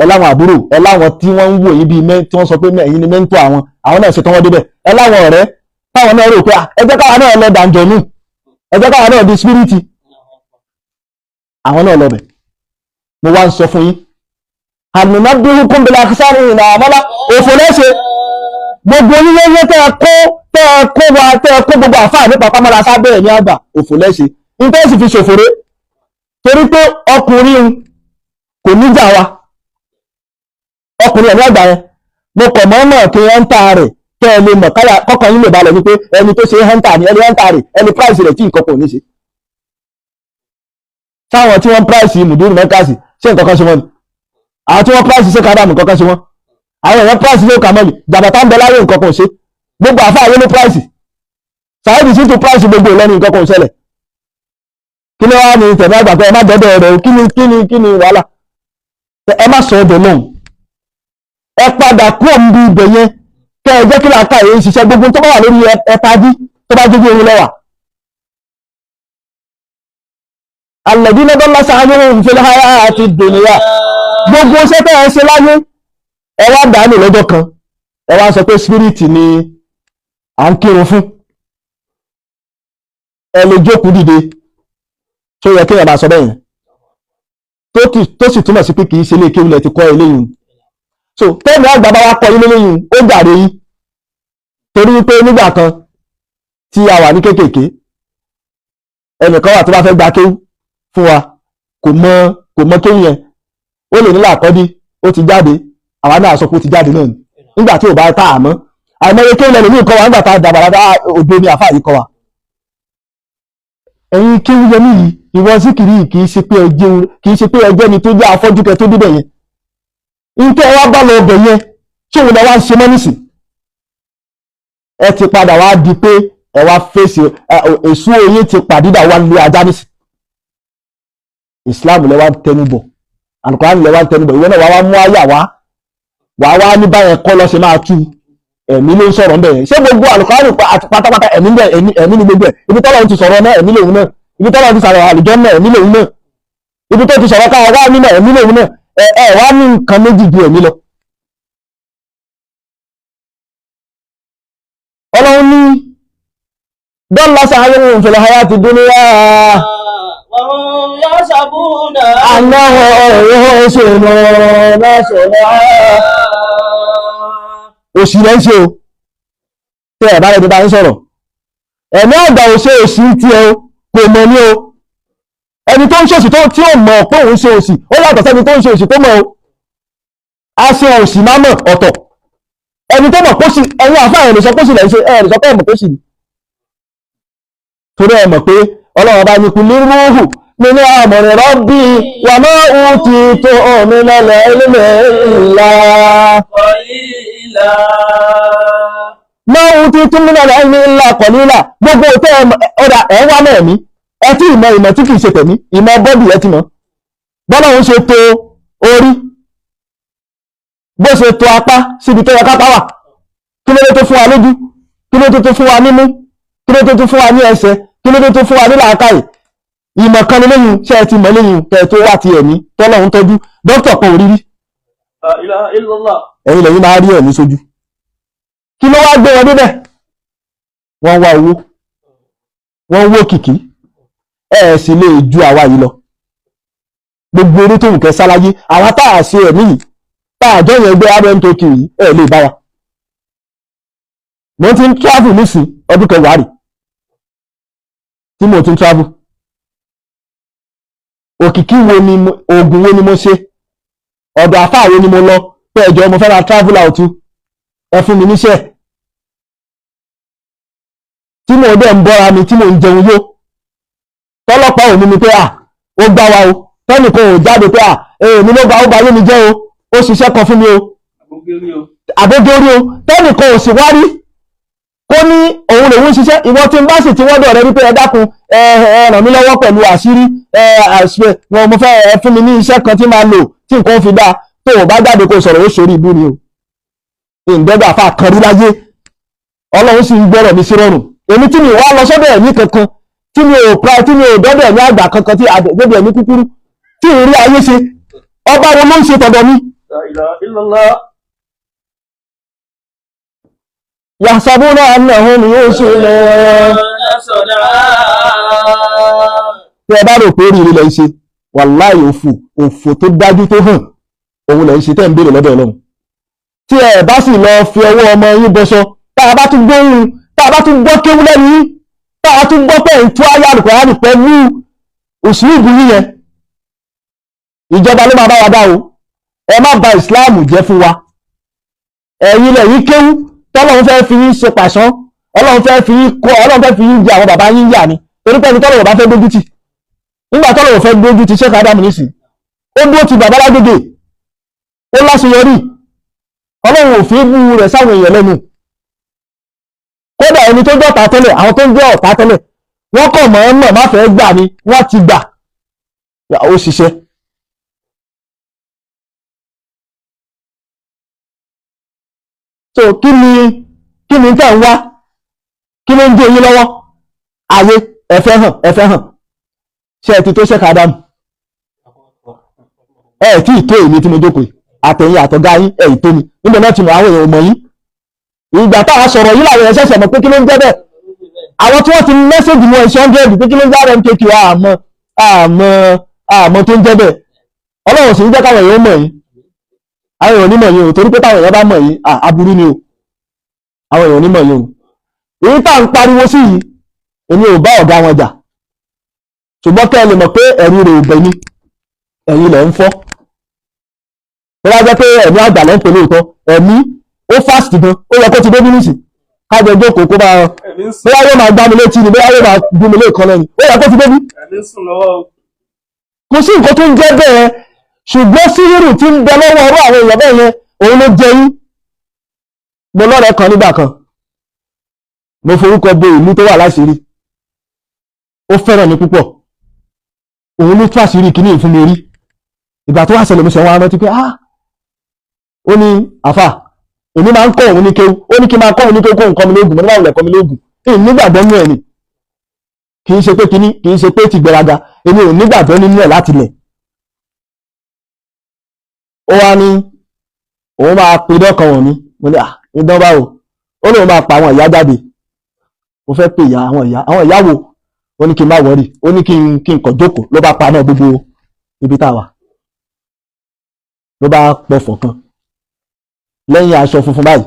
ẹ láwọn àbúrò, ẹ láwọn tí wọ́n ń wò yín bíi mẹ́ tí wọ́n sọ pé ẹ̀yin ni mẹ́ńtọ́ àwọn, àwọn náà ṣe tán, wọ́n débẹ̀. Ẹ láwọn ọ̀rẹ́ táwọn náà rò pé ẹ jẹ́ káwa náà lọ dànjọ́nù, ẹ jẹ́ káwa náà di spiriti, àwọn náà lọ́bẹ̀. Mo wá ń sọ fún yín, àmìnà bírú kúnbílà sáré ìrìnà àmọ́lá òfò lẹ́sẹ̀. Gbogbo yíyẹ́yẹ́ tẹ́ ẹ kó wa, tẹ́ ẹ kó gbogbo àfáà nípa pamọ́ra sábẹ́ ẹ̀ ní àgbà, òfò lẹ́sẹ̀. Nítorí fi ṣòfòrè torí pé ọkùnrin kò níjà wa, ọkùnrin ẹ̀mí àgbà yẹn, mo kọ̀ mọ́ mọ̀ kí ẹ́ńtà rẹ̀ kẹ́ ẹ lè mọ̀ káyà kọ́kàn yín lè balẹ̀ wípé ẹni tó ṣe ẹ́ńtà ni ẹni ẹ́ńtà rẹ̀, ẹni price rẹ̀ tí nǹkan kò ní ṣe. Sáwọn tí wọ́n price mùdúrù mẹ́kàsì, ṣé nǹkan kan ṣe wọ́n ni? Àwọn tí wọ́n price ṣe kádàmù, nǹkan kan ṣe wọ́n? Àwọn èèyàn price ṣe kàmọ́lì jàbàtà ń bẹ láyé, nǹkan kan ṣe. Gbogbo àfáà ló ní price, sàáìdì sí tún price gbogbo Ìlọrin, nǹkan kan ò ṣẹlẹ̀. Kí ló wá ní tẹ̀mí àgbà pé ẹ má dọ́dọ̀ rẹ̀ o? Kí ni wàhálà? Ẹ má sọ ọdọ̀ náà, ẹ padà kú òun bí ibẹ̀ yẹn, kẹ́ ẹ jẹ́ kí làákà yẹn ń ṣiṣẹ́. Gbogbo tó bá wà lórí ẹtají tó bá jójú orin lọ́wà. Alladhina dalla sa'yuhum fil hayati dunya. Gbogbo iṣẹ́ tẹ́ ẹ ṣe láyé, ẹ wá dànù lọ́jọ́ kan. Ẹ wá sọ pé spirit ni à ń kírun fún. Ẹ lè jókòó dìde tó yẹ kéèyàn máa sọ bẹ́ẹ̀ yẹn, tó sì túmọ̀ sí pé kì í ṣe ilé kéwú lẹ ti kọ́ eléyìí. So tẹ́ẹ̀mì àgbà bá wá kọ́ ilé léyìn, ó jàre yín, torí pé nígbà kan tí a wà ní kéékèèké, ẹnìkan wà tó bá fẹ́ gba kéwú fún wa, kò mọ kéwú yẹn. Ó lè nílò àkọ́bí, ó ti jáde, àwa náà sọ pé ó ti jáde náà ni. Nígbà tí ò bá tá àmọ́ àìmọye kéwú lẹ́nu ní ìkọ́ wa nígbà tá a dàgbà láta, òdo ni àfáà yìí kọ́ wa. Ẹ̀yin kéwú yẹn níyì, ìwọ síkìrì yìí, kì í ṣe pé ẹjẹ́ ni tó jẹ́ afọ́jú kẹ tó débẹ̀ yẹn. Nǹkan ẹ wá bá lọ ọbẹ̀ yẹn, ṣé òun lọ wá ń ṣe mọ́ nísìn? Ẹ ti padà wá di pé ẹ wá fèsì èso oyin ti pàdídà wá lé ajá nísìn. Islam lẹ wá ń tẹnu bọ̀, Alukoran lẹ wá ń tẹnu bọ̀. Ìwọ náà wá wá mú àyà wá wà wá ní báyẹn kọ́ lọ́ ṣe máa tú. Ẹ̀mí ló ń sọ̀rọ̀ ńbẹ̀ yẹn. Ṣé gbogbo Alukoran àti pátápátá ẹ̀mí ń bẹ? Ẹ̀mí ni gbogbo ẹ̀. Ibi tọ́lọ́run ti sọ̀rọ̀ náà, ẹ̀mí lòun náà. Ibi tọ́lọ́run ti sọ̀rọ̀ àlùjọ náà, ẹ̀mí lòun náà. Ibi tó ti sọ̀rọ̀ káwọn wá nínú, ẹ̀mí lòun náà. Ẹ ẹ wá ní nǹkan méjì ju ẹ̀mí lọ. Ọlọ́run ní dọ́là sa'yuhum fil hayati dunya. وهم يحسبون annahum yuhsinuna sun'a. Òsì rẹ̀ ń ṣe o. Tẹ́ ẹ̀ bá rẹ̀ tó bá ń sọ̀rọ̀, ẹ̀mí àgbà ò ṣe òsì tí ẹ o kò mọ̀ ní o. Ẹni tó ń ṣòsì tó tí ò mọ̀ pé òun ṣe òsì, ó yàtọ̀ sẹ́ni tó ń ṣe òsì tó mọ̀ o. A ṣe òsì má mọ̀ ọ̀tọ̀. Ẹni tó mọ̀ kó sì, ẹ̀yin àfáà, ẹ̀ lè sọ kó sì lẹ̀ ń ṣe, ẹ̀ lè sọ pé ẹ̀ mọ̀ kó sì ni, torí ẹ mọ̀ pé Ọlọ́run bá ní kú ní rúhù nínú amri rabbi wa ma utitu minal ilmi illa قليلا. Ma utitu minal ilmi illa qalila. Gbogbo tẹ́ ọ̀dà ẹ̀ wá mọ̀ ẹ̀mí, ẹ tí ìmọ̀ ìmọ̀ tí kìí ṣe tẹ̀mí, ìmọ̀ bọ́dì ẹ ti mọ̀ bọ́lá òun ṣe to orí. Bó ṣe to apá síbi tó yẹ kápá wà, kí ló dé tó fún wa lójú, kí ló dé tó fún wa nímú, kí ló dé tó fún wa ní ẹsẹ̀, kí ló dé tó fún wa ní làákàyè? Ìmọ̀ kan ní lẹ́yìn ṣe é ti mọ̀ lẹ́yìn kẹ́ ẹ tó wà ti ẹ̀mí tọ́lọ́run tọ́jú dókítà kan ò rí rí. La ilaha illallah. Ẹ̀yin lẹ́yìn máa rí ẹ̀mí sójú. Kí ló wá gbé wọn débẹ̀? Wọ́n wá owó, wọ́n wó kìkì. Ẹ̀ ẹ̀ sì lè ju àwa yìí lọ. Gbogbo eré tó wù kẹ́ sáláyé, àwa tá a ṣe ẹ̀mí yìí, tá a jọ yẹn gbé rmkq yìí, ẹ̀ lè bá wa. Mo ti ń travel nísìn ọdún kẹwàá rè tí mo ti ń travel. Òkìkí wo ni oògùn wo ni mo ṣe, ọ̀dọ̀ àfáà wo ni mo lọ pé ẹjọ́ mo fẹ́ ra travel out, ẹ fún mi níṣẹ́, tí mo dẹ̀ ń bọ́ra mi, tí mo ń jẹun yó, tọ́lọ́pàá ò ní mi pé à ó gbá wa o, tẹ́nìkan ò jáde pé à èmi ló gba, ó ba ayé mi jẹ́ o, ó ṣiṣẹ́ kan fún mi o, Àbógérí o. Àbójórí o, tẹ́nìkan ò sì wá rí kó ní òun lòun ṣiṣẹ́. Ìwọ tí ń bá sì ti wọ́dọ̀ rẹ wípé ẹ dákun, ẹ ẹ ràn mí lọ́wọ́ pẹ̀lú àṣírí ẹ àṣẹ wọn, mo fẹ́ ẹ fún mi ní iṣẹ́ kan tí máa lò tí nǹkan fi dáa, tó o bá jáde kó sọ̀rọ̀, ó ṣorí ibú ni o. Ìǹdẹ́gbà fà kan rí láyé, Ọlọ́run sì ń gbọ́rọ̀ mi sí rọrùn. Èmi tí mi wá lọ sọ́dọ̀ ẹ̀mí kankan, tí mi ò pra, tí mi ò dọ́dọ̀ ẹ̀mí àgbà kankan, tí àdébẹ̀ ẹ̀mí kúkúrú tí ì rí ayé ṣe, ọba wo ló ń ṣe tọ̀dọ̀ mi? La ilaha illallah. Yahsabuna annahum yuhsinun. Tí ẹ bá rò pé oríire lẹ ń ṣe, wàláì òfò, òfò tó dájú tó hàn òun lẹ ń ṣe tẹ́ ń béèrè lọ́dọ̀ Ọlọ́run. Tí ẹ bá sì lọ fi ọwọ́ ọmọ yín bọṣọ, tá a bá tún gbóhùn, tá a bá tún gbọ́ kéwú lẹ́nu yín, tá a tún gbọ́ pé ń tú ayé Àlùkùránì pẹ̀lú òṣìlúùbù yín yẹn, ìjọba ló máa bá wa dá o. Ẹ má ba ìsìláàmù jẹ́ fún wa. Ẹ̀yin lẹ̀yin kéwú tọ́lọ́run fẹ́ fi yín ṣe pàṣán, Ọlọ́run fẹ́ fi yín kọ́, Ọlọ́run fẹ́ fi yín jẹ àwọn bàbá yín yà ni, torí pé ẹni tọ́lọ́run bá fẹ́ dójú tì, nígbà tọ́lọ́run fẹ́ dójú tì Sheikh Adam nísìn, ó dúró ti bàbá lágbègbè, ó láṣeyọrí. Ọlọ́run ò fi bú rẹ̀ sáwọn èèyàn lẹ́nu. Kódà ẹni tó jẹ́ ọ̀tá tẹ́lẹ̀, àwọn tó ń jẹ́ ọ̀tá tẹ́lẹ̀, wọ́n kàn mọ́ mọ̀ má fẹ́ gbà ni, wọ́n ti gbà ó ṣiṣẹ́. So kí ni tẹ́ ń wá? Kí ló ń dé yín lọ́wọ́? Ayé ẹ fẹ́ hàn, ẹ fẹ́ hàn. Ṣé ẹ ti tó Sheikh Adam? Ẹ tí ì tó èmi tí mo jókòó yìí, àtẹ̀yìn àtọ̀gá yín, ẹ ì tó mi. Níbẹ̀ náà ti mọ̀, àwọn èèyàn ò mọ̀ yín. Ìgbà táwa sọ̀rọ̀ yìí làwọn èèyàn ṣẹ̀ṣẹ̀ mọ̀ pé kí ló ń jẹ́ bẹ́ẹ̀. Àwọn tí wọ́n ti message mọ́ ẹ̀ṣẹ́ 100 pé kí ló ń jẹ́ RMKQ, àmọ́ àmọ́ àmọ́ tó ń jẹ́ bẹ́ẹ̀. Ọlọ́run sì ń jẹ́ káwọn èèyàn mọ̀ yín. Àwọn èèyàn onímọ̀ yín o, torí pé táwọn èèyàn bá mọ̀ yín, aburú ni o. Àwọn èèyàn onímọ̀ yín o. Èyí tá à ń pariwo sí yìí, èmi ò bá ọ̀gá wọn jà, ṣùgbọ́n kẹ́ ẹ lè mọ̀ pé ẹ̀rù rẹ̀ ò bẹ̀ ni ẹ̀yin lẹ̀ ń fọ́. Tó bá jẹ́ pé ẹ̀mí àgbà lẹ́ ń pè lóòótọ́, ẹ̀mí ó fast gan, ó yẹ kó ti dé bínísì kájọ jókòó kó bá Ẹ̀mí ń sùn. Bóyá yóò máa gbá mi létí ni, bóyá yóò máa gún mi léèkan lẹ́nu, ó yẹ kó ti débí. Ẹ̀mí ń sùn lọ́wọ́ o. Kò sí nǹkan tó ń jẹ́ bẹ́ẹ̀, ṣùgbọ́n síhìrù tí ń bẹ lọ́wọ́ ọ̀rọ̀ àwọn èèyàn bẹ́ẹ̀ yẹn, òun ló jẹ yín. Mo lọ́rẹ̀ẹ́ kan nígbà kan, mo forúkọ bo ìlú tó wà láṣìírí. Ó fẹ́ràn mi púpọ̀, òun ló tú àṣírí kìíní fún mi rí. Ìgbà tó wà ṣẹlẹ̀, mo ṣe wọn rántí pé ah, ó ní àfà, èmi máa ń kọ́ òun ní kéwú, ó ní kí n máa kọ́ òun ní kéwú, kó nǹkan mi lóògùn. Mo ní báwo lẹ̀kọ́ mi lóògùn? Kí n nígbàgbọ́ nínú ẹ̀ ni, kì í ṣe pé kíní, kì í ṣe pé ti gbéraga, èmi ò nígbàgbọ́ nínú ẹ̀ láti lẹ̀. Ó wá ní òun máa pe idán kan wọ̀n mí. Mo ní à, idán báwo? Ó lóun máa pa àwọn ìyá jáde. Mo fẹ́ pè ìyá, àwọn ìyá, àwọn ìyá wo? Ó ní kí n má worry, ó ní kí n kàn jókòó. Ló bá pa náà gbogbo ibi tá a wà, ló bá pọfọ̀ kan lẹ́yìn aṣọ funfun báyìí.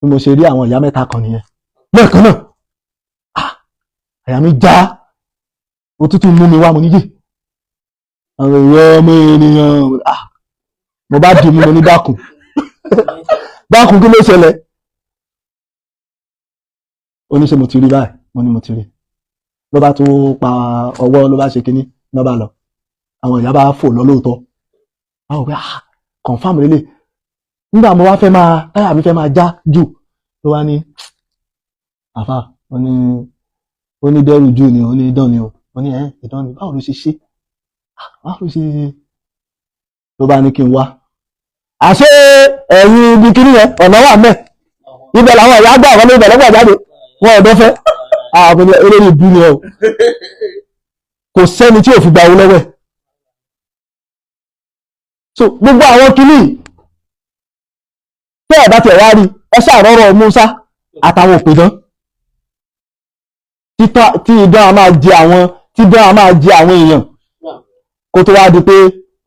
Bí mo ṣe rí àwọn ìyá mẹ́ta kan nìyẹn lẹ́ẹ̀kan náà. Ah, àyà mi já, òtútù mú mi wá. Mo níyè àwọn èèyàn ọmọ ènìyàn. Ah, mo bá dì mú, mo ní dákun, dákun, kí ló ṣẹlẹ̀? Ó ní ṣe mo ti rí báyìí? Mo ní mo ti rí. Ló bá tún pa ọwọ́, ló bá ṣe kinní, ló bá lọ, àwọn ìyá bá fò lọ lóòótọ́. Àwọn òpé ah, confam lélẹ̀. Nígbà mo wá fẹ́ máa, táyà mi fẹ́ máa já jù, ló wá ní àfà, ó ní dẹ́rù jù ni, ó ní idán ni o. Mo ní ẹ̀ idán ni? Báwo ló ṣe ṣe? Báwo ló ṣe? Ló bá ní kí n wá. Àṣé ẹ̀yìn ibi kiri yẹn ọ̀nà wà mẹ́, ibẹ̀ làwọn ìyá gbà wọlé, ibẹ̀ lọ́gbà jáde, wọn ò dọ́fẹ́. Àwọn olórí ibu ni ẹ o, kò sẹ́ni tí ò fi gba owó lọ́wọ́ ẹ̀. So gbogbo àwọn kìíní tẹ́ ẹ̀ bá tẹ̀ wá rí, ẹ ṣàrọ́rọ̀ Musa àtàwọn òpìdán tí idán a máa jẹ àwọn, tí idán a máa jẹ àwọn èèyàn, kó tó wá di pé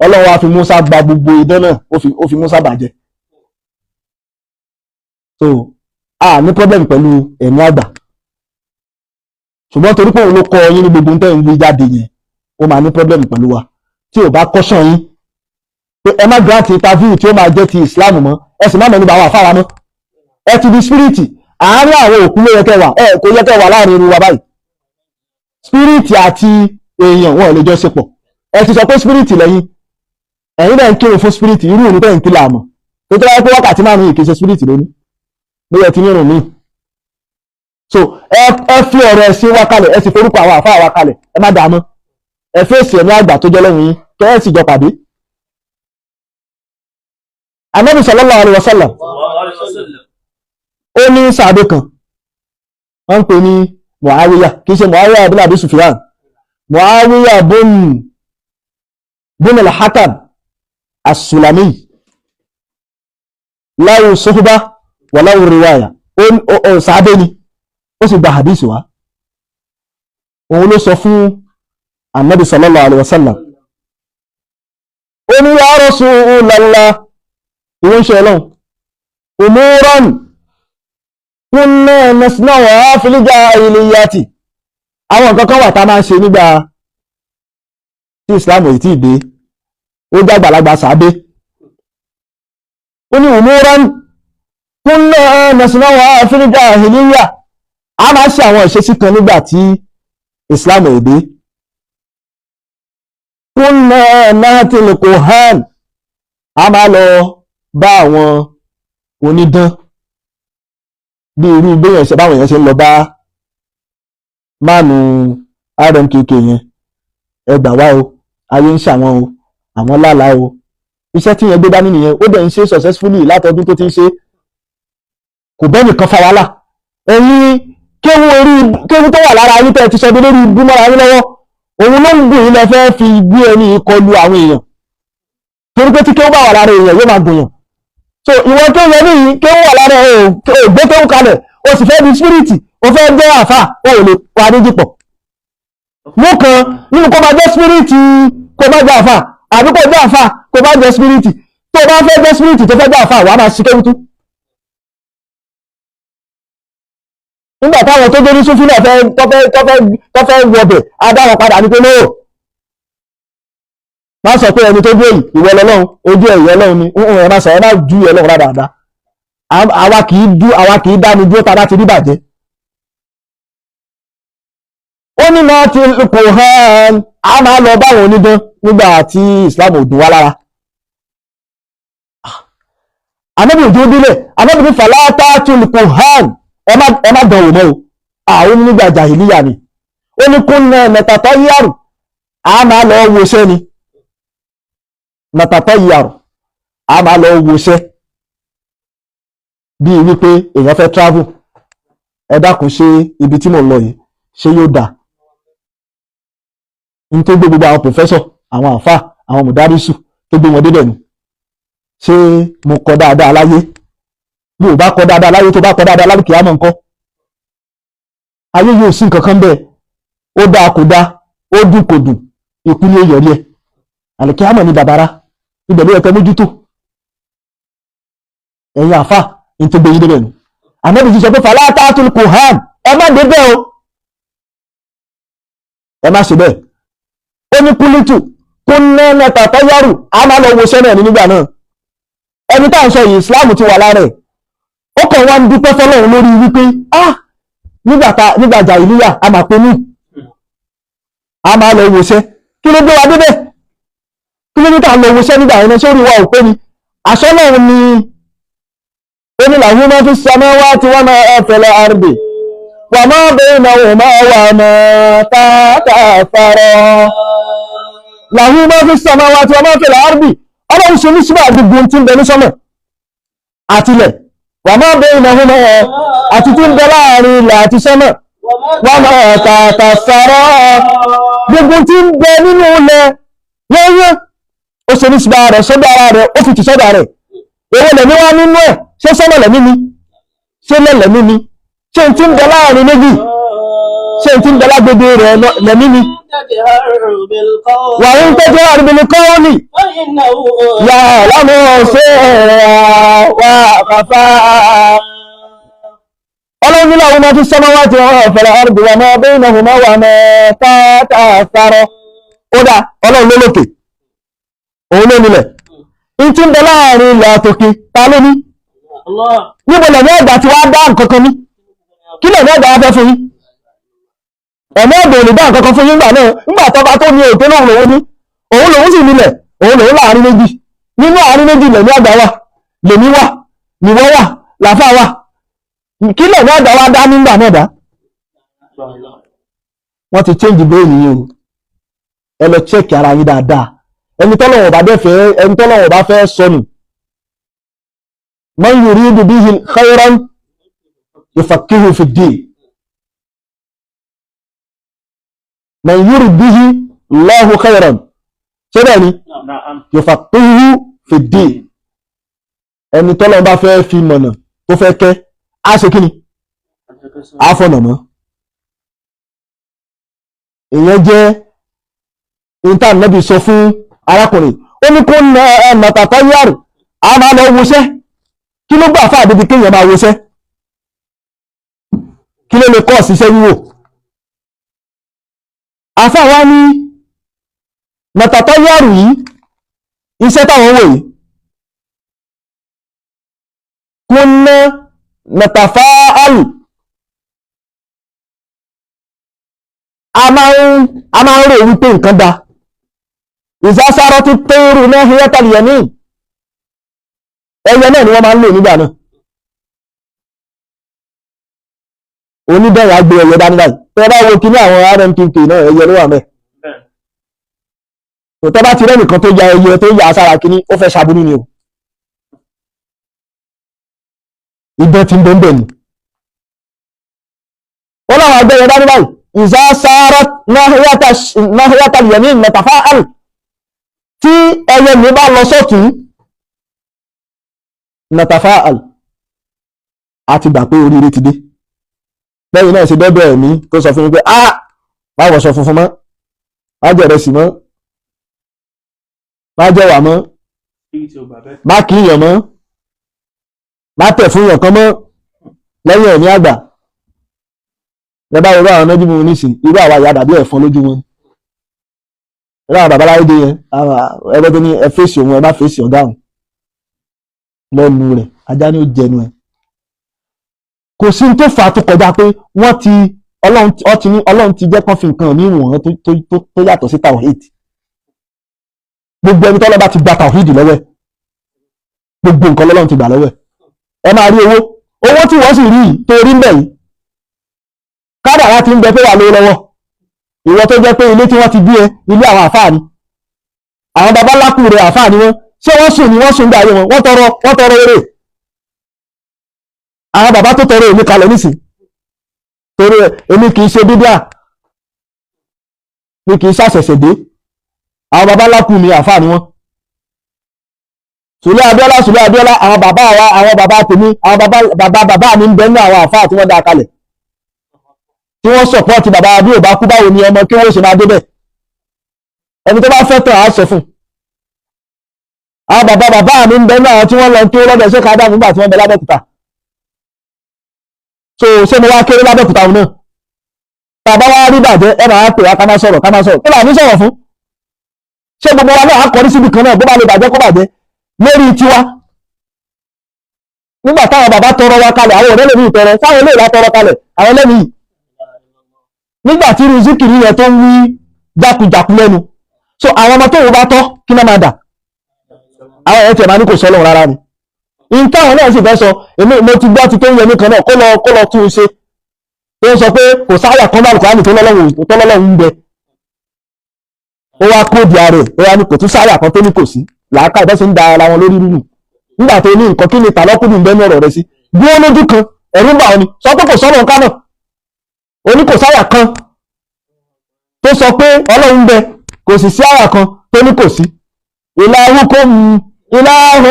Ọlọ́run wá fi Musa gba gbogbo idán náà, ó fi Musa bàjẹ́. So a ní problem pẹ̀lú ẹ̀mí àgbà, ṣùgbọ́n torí pé òun ló kọ yín ní gbogbo tẹ́ ń wí jáde yẹn, ó máa ní problem pẹ̀lú wa tí ò bá kọ́ṣàn yín pé ẹ má grant interview tí ó máa jẹ́ ti Islam mọ́, ẹ sì má mẹ́nu bà àwọn àfáà mọ́. Ẹ ti di spirit, àárín àwọn òkú ló yẹ kẹ́ wà, ẹ kò yẹ kẹ́ wà láàrin irú wa báyìí. Spirit àti èèyàn wọn ò lè jọ ṣe pọ̀. Ẹ ti sọ pé spirit lẹ́yìn, ẹ̀yin náà ń kírun fún spirit, irú ìrun tẹ́ ń kí làmọ̀ tó tọ́lá pé wákàtí márùn-ún yìí kì í ṣe spirit lónìí, bóyá ẹ ti nírun míì. So ẹ fi ọ̀rọ̀ ẹ̀sìn wa kalẹ̀, ẹ sì forúkọ àwọn àfáà wa kalẹ̀, ẹ má dààmú, ẹ fèsì ẹ̀mí àgbà tó jẹ́ lọ́hùn yín kẹ́ ẹ sì jọ pàdé. Ànábì sallallahu alaihi wasallam ó ní sàádé kan wọ́n ń pè ní Muawiya, kì í ṣe Muawiya bin Abi Sufyan, Muawiya bun al-Hakam as-Sulami, lahu suhba wa lahu riwaya. Ó sàádé ni, ó sì gba hadith wá. Òun ló sọ fún Ànábì sallallahu alaihi wasallam, ó ní ya Rasulallah, ìwọ́n ń ṣe ọlọ́run, umuran kunna nasna'uha fil jahiliyyati, àwọn nǹkan kan wà tá a máa ń ṣe nígbà tí Islam ò tí ì dé. Ó dàgbàlagbà sàábé, ó ní umuran kunna nasna'uha fil jahiliyya, a máa ṣe àwọn ìṣesí kan nígbà tí Islam ò dé. Kunna na'til kuhan, a máa lọ bá àwọn onídán bí irú béèyàn ṣe báwọn èèyàn ṣe ń lọ bá mánu RMKK yẹn, ẹ gbà wá o, ayé ń ṣàwọn o, àwọn lálàá o. Iṣẹ́ tí yẹn gbé dání nìyẹn, ó dẹ̀ ń ṣe successfully látọdún tó ti ń ṣe, kò bẹ́ẹ̀ nìkan fa wàhálà. Ẹ̀yin kéwú orí kéwú tó wà lára yín tẹ́ ẹ ti sọ dé lórí ibú mọ́ra yín lọ́wọ́, òun ló ń gùn yín lọ fẹ́ fi gbé ẹni ìkọlù àwọn èèyàn, torí pé tí kéwú bá wà lára èèyàn yóò máa gùn yàn. So ìwọ kéwú yẹn níyì, kéwú wà lára ẹ, ò gbé kéwú kalẹ̀, o sì fẹ́ di spirit, o fẹ́ jẹ́ àfà, o ò lè pa méjì pọ̀. Mú kan nínú, kó máa jẹ́ spirit kó má jẹ́ àfà, àbí kó jẹ́ àfà kó má jẹ́ spirit. Tó o bá fẹ́ jẹ́ spirit tó fẹ́ jẹ́ àfà, wàá máa ṣi kéwú tú. Nígbà táwọn tó dé ní súnfí náà fẹ́ tó fẹ́ wọbẹ̀, adáwọn padà ní pé lóò má sọ pé ẹni tó dé yìí ìwọ lọ́lọ́run, ojú ẹ̀ ìwọ Ọlọ́run ni, ẹ má sọ, ẹ má ju Ọlọ́run dáadáa. Àwa kì í dú, àwa kì í dáni dúró tá a bá ti rí bàjẹ́. Ó ní náà ti kò hàn, á máa lọ báwọn onídán nígbà tí Islam ò dùn wá lára. Ànábì òjò délẹ̀, Ànábì ní fàlátà tún kò hàn, ẹ má dánwò mọ́ o. Àwọn onígbà jàhìlíyà ni. Ó ní kúnnà mẹ̀tàtọ́ yàrù, a máa lọ wọṣẹ́ ni. Mẹ̀tàtọ́ yàrù, a máa lọ wọṣẹ́ bíi wípé èèyàn fẹ́ travel, ẹ dákun ṣé ibi tí mò ń lọ yìí ṣé yóò dà? N tó gbé gbogbo àwọn pòfẹ́sọ̀, àwọn àfáà, àwọn mùdárísù tó gbé wọn débẹ̀ nu, ṣé mo kọ dáadáa láyé? Bí o bá kọ dáadáa láyé, tó bá kọ dáadáa lálùkì àmọ́ nǹkan ayé yóò sí nǹkan kan bẹ́ẹ̀. Ó dáa kò dáa, ó dùn kò dùn, ikú ni ó yọrí ẹ̀. Àlùkì àmọ́ ni bàbára ibẹ̀ ló yẹ kẹ́ mójútó. Ẹ̀yin àfà ní tó gbé yín débẹ̀ nu. Ànábì ti sọ pé falatatul kuhan, ẹ má débẹ̀ o, ẹ má ṣe bẹ́ẹ̀. Ó ní kúlítù kúnná mẹ́ta tọ́yárù, a máa lọ wo sẹ́nà ní nígbà náà. Ẹni tá à ń sọ yìí Islam ti wà lára ẹ̀, ó kàn wá ń dúpẹ́ fọlọ́run lórí wípé ah nígbà jàhílíyà a máa pe mí, a máa lọ wòṣẹ́, kí ló gbé wa débẹ̀? Kí ló ní ká lọ wòṣẹ́ nígbà yẹn? Sórí wa ò pé ni àṣọ náà ni. Ó ní làwọn máa fi samawati wa ma fil ardi wa ma baynahuma wa ma tahta thara. Làwọn máa fi samawati wa ma fil ardi, Ọlọ́run ṣe nísìbà gbogbo tí ń bẹ ní sọ́mọ̀ àtilẹ̀ wà máa bẹ ìnà ọmọ ẹ àti tí ń bẹ láàrin ilẹ̀ àti sọ́mọ̀ wà máa tààtà sàrọ̀ gbogbo tí ń bẹ nínú ilẹ̀ yẹ́yẹ́ ó ṣe nísìbà rẹ̀ sọ́dọ̀ ara rẹ̀ ó fi tì sọ́dọ̀ rẹ̀. Èwo lẹ̀mí wá nínú ẹ̀? Ṣé sọ́mọ̀ lẹ̀mí ni? Ṣé lẹ̀lẹ̀mí ni? Ṣé n tí ń bẹ láàrin méjì? Ṣé n tí ń bẹ lágbègbè rẹ̀ lẹ̀mí ni? Wà ń tẹ́jú àrùbìnrin kọ́ọ̀lì yà lámú ṣe wà kàfà. Ọlọ́run nílò àwọn ọmọ tí sọ́mọ́ wá ti wọ́n fẹ̀rẹ̀ ọ̀rùbì wà máa bẹ́ẹ̀ náà hùmá wà máa tààtà sárọ̀. Ó dá ọlọ́run ló lókè, òun ló nílẹ̀. N tí ń bẹ láàrin ilẹ̀ àtòkè ta ló ní? Níbo lẹ̀mí ẹ̀dá ti wá dá nǹkan kan ní? Kí lẹ̀mí ẹ̀dá wá fẹ́ fún yín? Ẹ̀mí ẹ̀dá ò lè dá nǹkan kan fún yín nígbà náà. Nígbà tọ́ba tó ní òkè lóhùn lòun ní, òun lòun sì nílẹ̀, òun lòun láàrin méjì. Nínú àárín méjì lẹ̀mí àgbà wà, lèmi wà, nìwọ wà, làfà wà. Kí lẹ̀mí ẹ̀dá wá dá nígbà náà dá? Wọ́n ti change brain yín o. Ẹ lọ check ara yín dáadáa. Ẹni tọ́lọ́wọ̀n bá dẹ́ fẹ́, ẹni tọ́lọ́wọ̀n bá fẹ́ sọnù. Man yuridu bihi khayran yufaqihu fi ddin. Man yurid bihi Allahu khayran. Ṣé bẹ́ẹ̀ ni? Yufaqihu fi ddin. Ẹni tọ́lọ́wọ̀n bá fẹ́ fi mọ̀nà tó fẹ́ kẹ́, á ṣe kí ni? Á fọ̀nà mọ́. Ìyẹn jẹ́ ìta Nábì sọ fún arákùnrin. Ó ní kó na màtàtà yàrá, a máa lọ wọṣẹ́. Kí ló gbà fáà débi kéèyàn máa wọṣẹ́? Kí ló lè kọ́ síṣẹ́ wíwò? Àfáà wá ní màtàtà yàrá yìí, iṣẹ́ táwọn wò yìí, kó ná màtàfà àlù. A máa ń rò wípé nǹkan da. Ìsásárọ́ tí tóórù náà híyátàlì yẹmí, ẹyẹ náà ni wọ́n máa ń lò nígbà náà. Oníbẹ̀rẹ̀ agbé ẹyẹ dání báyìí. Tẹ́ bá wo kíní àwọn RMKK náà, ẹyẹ ló wà mẹ́. Tẹ́ bá ti rẹ́nìkan tó ya ẹyẹ tó ya sára kíní, ó fẹ́ ṣàbúrú ni o. Idán ti ń bẹ́ẹ̀ bẹ́ẹ̀ ni. Ó láwọn agbé ẹyẹ dání báyìí. Ìsásárọ́ náà híyátàlì yẹmí mẹ́tàfá àlù. Tí ẹyẹ mi bá lọ sọ́tún, natafa'al, a ti gbà pé oríire ti dé. Lẹ́yìn náà ṣe dọ́dọ̀ ẹ̀mí tó sọ fún mi pé ah, má wọṣọ funfun mọ́, má jẹ̀rẹsì mọ́, má jẹ̀wà mọ́, má kíyàn mọ́, má tẹ̀ fún yàn kan mọ́. Lẹ́yìn ẹ̀mí àgbà ẹ bá irú àwọn méjì mímu nísìn, irú àwa ìyá dàbí ẹ̀fọn lójú wọn. Irú àwọn babaláwo dé yẹn, ẹgbẹ́ tó ní ẹ fèsì òun, ẹ má fèsì ọ̀gá òun lẹ́nu rẹ̀, ajá ni ó jẹnu ẹ̀. Kò sí tó fà á tó kọjá pé wọ́n ti Ọlọ́run ti jẹ́ kán fi nǹkan ní ìwọ̀n tó yàtọ̀ sí tawhid. Gbogbo ẹni tọ́lọ́ bá ti gba tawhid lọ́wọ́ ẹ̀, gbogbo nǹkan lọ́lọ́run ti gbà lọ́wọ́ ẹ̀. Ẹ máa rí owó, owó tí wọ́n sì rí yìí tó rí ń bẹ̀ yìí, kádàrá ti ń bẹ pé wà lówó lọ́wọ́. Ìwọ tó jẹ́ pé ilé tí wọ́n ti bí ẹ, ilé àwọn àfáà ni, àwọn babaláku rẹ̀ àfáà ni wọ́n. Ṣé wọ́n sùn ni? Wọ́n sùn gbà ayé wọn, wọ́n tọrọ eré. Àwọn bàbá tó tọrọ èmi kalẹ̀ nísìn, torí èmi kìí ṣe bídíà, mi kìí ṣàṣẹ̀ṣẹ̀ dé. Àwọn babaláku mi àfáà ni wọ́n. Sùlẹ̀ Abíọ́lá, Sùlẹ̀ Abíọ́lá, àwọn bàbá wa, àwọn bàbá tèmi, àwọn bàbá bàbá mi ń bẹ nínú àwọn àfáà tí wọ́n dá kalẹ̀, tí wọ́n sọ̀pọ̀tì bàbá bí ò bá kú báwo ni ọmọ kí wọ́n ṣe máa débẹ̀. Ẹni tó bá fẹ́ tàn á sọ fún. Àwọn bàbá bàbá mi ń bẹ nínú àwọn tí wọ́n lọ kí ó lọ́dọ̀ ṣé ká dá nígbà tí wọ́n bẹ lábẹ́òkúta. So ṣé mo wá kéré lábẹ́òkúta òun náà? Bàbá wa rí bàjẹ́, ẹ máa pè wá ká má sọ̀rọ̀, ká má sọ̀rọ̀. Kí là ní sọ̀rọ̀ fún? Ṣé gbogbo wa náà á kọrí síbi kan náà? Bó bá lè bàjẹ́ kó bàjẹ́ lórí tiwa. Nígbà táwọn bàbá tọrọ wa kalẹ̀, àwọn ọ̀rẹ́ lèmi ìtọrọ, sáwọn ilé ìlà tọrọ kalẹ̀, àwọn lẹ́nu yìí. Nígbà tí irú zikiri yẹn tó ń wí jákujàku lẹ́nu. So àwọn ọmọ tóun bá tọ́ kí náà máa dà? Àwọn ẹ̀yẹ́ tiẹ̀ máa ní kò sọ́lọ́run rárá ni. Nǹkan àwọn náà sì fẹ́ sọ, èmi mo ti gbọ́ ti tó ń yẹmí kan náà, kó lọ tún un ṣe. Tó ń sọ pé kò sáyà kan bá Al-Kùránì tó lọ́lọ́run ń bẹ. Ó wá kóòdì ara ẹ̀, ó wá ní kò tún sáyà kan tó ní kò sí. Làákà ìbá ṣe ń da ara wọn lórí rúrù nígbà tó ní nǹkan, kí ni tàlọ́kùnrin ń bẹ́nu ọ̀rọ̀ rẹ sí? Dúró lójú kan, ẹ̀rú ń bà ọ́ ni. Sọ pé kò sọ́nà nǹkan náà, oní kò sáyà kan tó sọ pé Ọlọ́run ń bẹ, kò sì sí àyà kan tó ní kò sí. Ilahukum ilahun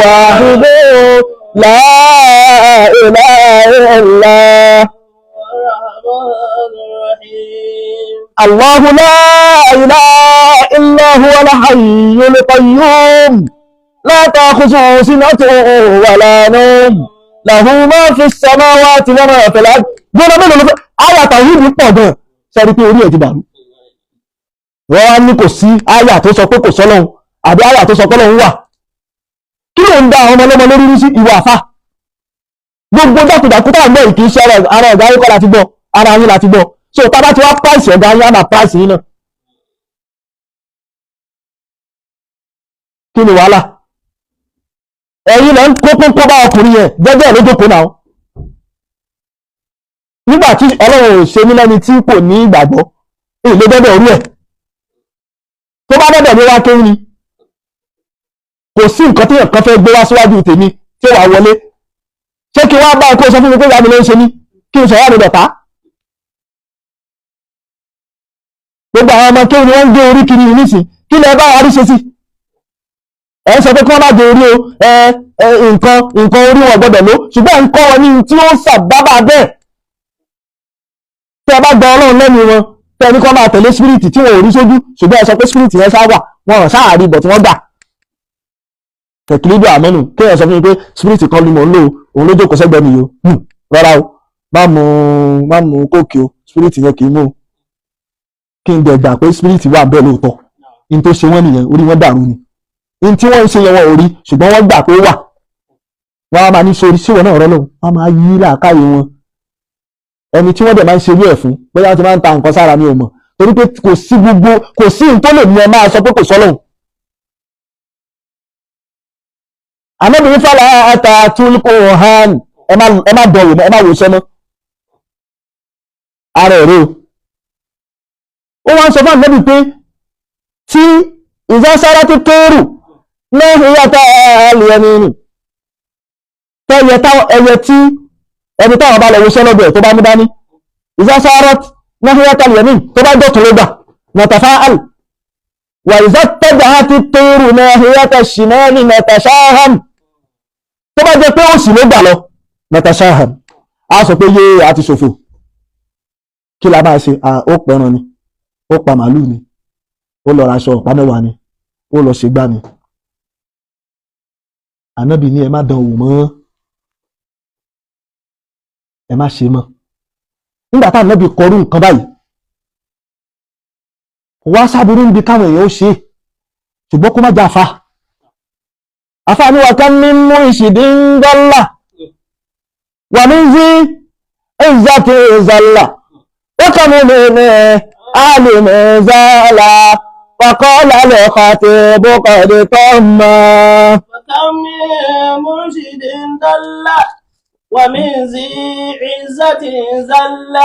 wahidun la ilaha illa الرحمن الرحيم. Allahu la ilaha illa huwa al-hayyul qayyum la ta'khuzuhu sinatun wa la nawm lahu ma fi s-samawati wa ma fil ard. Gbọ́dọ̀ mélòó ló fẹ́ àyà tàwíìdì pọ̀ gan-an, sẹ́rí pé orí ẹ̀ ti dàrú. Wọ́n wá ní kò sí àyà tó sọ pé kò sọ́lọ́hun àbí àyà tó sọ pé Ọlọ́hun wà. Kí ló ń da àwọn ọmọ ọlọ́mọ lórí rú sí ìwà àfà? Gbogbo jákujàku tá à ń gbọ́ yìí kì í ṣe ara ọ̀gá yín kọ́ láti gbọ́, ara yín láti gbọ́. So tá a bá ti wá price ọ̀gá yín, á máa price yín náà. Kí ni wàhálà? Ẹ̀yin lẹ́ ń kó kókó bá ọkùnrin yẹn jẹ́jẹ́ lójókòó náà. Nígbà tí Ọlọ́run ò ṣe mí lẹ́ni tí kò ní ìgbàgbọ́, èyí ló dọ́dọ̀ orí ẹ̀. Tó bá dọ́dọ̀ mi wá kéwú ni, kò sí nǹkan tí èèyàn kan fẹ́ gbé wá síwájú tèmi tí ó wà wọlé. Ṣé kí wá bá ẹ kó sọ fún mi pé ìyá mi ló ń ṣe mí, kí n sọ ìyá mi dọ̀tá? Gbogbo àwọn ọmọ kéwú ni wọ́n ń gé orí kiri nísìn, kí lẹ bá wa rí ṣe sí? Ẹ ń sọ pé kí wọ́n má gé orí o, ẹ ẹ nǹkan nǹkan orí wọn gbọ́dọ̀ ló, ṣùgbọ́n ń kọ́ wọn ní tí ó ń sàbábà bẹ́ẹ̀. Tẹ́ ẹ bá gba Ọlọ́run lẹ́nu wọn, tẹ́ ẹ ní kí wọ́n máa tẹ̀lé spirit tí wọn ò rí sójú, ṣùgbọ́n ẹ sọ pé spirit yẹn sá wà, wọn ò sáà rí bọ̀ tí wọ́n gbà. Tẹ̀kílídò àmọ́nù kéèyàn sọ fún mi pé spirit kan ni mò ń lò, òun ló jókòó sẹ́gbẹ̀ẹ́ mi yìí o. Rárá o, má mu kóòkì o, spirit yẹn kì í mú o. Kí n dẹ̀ gbà pé spirit wà bẹ́ẹ̀ lóòótọ́. In tó ṣe wọ́n nìyẹn, orí wọn dàrú ni. In tí wọ́n ń ṣe yẹn wọn ò rí, ṣùgbọ́n wọ́n gbà pé ó wà. Wọ́n á máa ní sórí síwọ̀n náà rọ́lọ́, wọ́n á máa yí làákàyè wọn. Ẹni tí wọ́n dẹ̀ máa ń ṣe irú ẹ̀ fún, bóyá wọ́n ti máa ń ta nǹkan sára mi ò mọ̀, torí pé kò sí gbogbo, kò sí n tó lè mú ẹ máa sọ pé kò sọ́lọ́hun. Ànábì fàlà àtàtúlùkù hàn, ẹ má dọ̀wò mọ́, ẹ má wò sọ́mọ́. Ara ẹ̀rọ. Ó wá ń sọ fún Ànábì pé tí ìsására tó tóórù lẹ́yìn yàtọ̀ àlùyẹ̀mí nì. Tẹ́yẹ ẹyẹ tí ẹni táwọn bá lọ wọṣẹ́ lọ́dọ̀ ẹ̀ tó bá mú dání. Ìsására lẹ́yìn yàtọ̀ àlùyẹ̀mí tó bá dọ̀tún ló gbà. Nàtàfà àlù. Wà ìsátẹ́jà ti tóórù lẹ́yìn yàtọ̀ ṣìmẹ́ni nàtàṣáhàm. Tó bá jẹ́ pé ó sì ló gbà lọ, nàtàṣáhàm. A sọ pé yé a ti ṣòfò. Kí la máa ṣe? Ó pẹran ni, ó pa màálù ni, ó lọ raṣọ ọ̀pá mẹ́wàá ni, ó lọ ṣègbà ni. Ànábì ní ẹ má dán wò mọ́, ẹ má ṣe mọ́. Nígbà tá Ànábì kọrú nǹkan báyìí, wá sábúrú níbi káwọn èèyàn ó ṣe, ṣùgbọ́n kó má jẹ́ àfa. Àfa ni wà ká mímú ìṣìdí ń dọ́là, wà ní zí ìzàtì ìzàlà, ó kà mí ní alìmọ̀zálà, wàkọ́lá lẹ́kọ̀ọ́ tí bókọ̀dé tó mọ́. وكم من مرشد ضل ومن ذي عزة زل.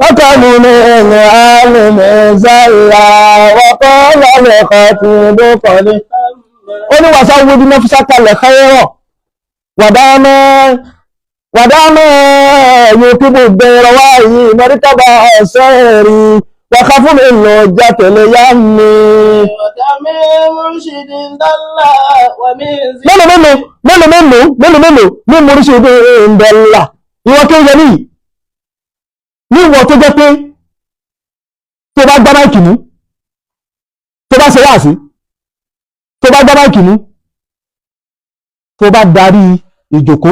وكم من عالم زلّا وقال الخطيب قد ó ní wàsá wúdí nafsaka al-khayra wàdámẹ́ yòókùbù bẹ̀rẹ̀ wáyé mẹ́rìtàbà ọ̀sẹ̀rì wàkàfún ìlò jàtẹ̀lẹ̀ yá mi. وكم من مرشد ضل ومن ذي Mélòó mélòó mélòó mélòó mélòó mélòó ní mọ̀rísìdì ìndọ̀là ìwọ kí ó yẹ níyì ní ìwọ tó jẹ́ pé tó bá gbá máìkì mú, tó bá ṣe wáàsí, tó bá gbá máìkì mú, tó bá darí ìjòkó,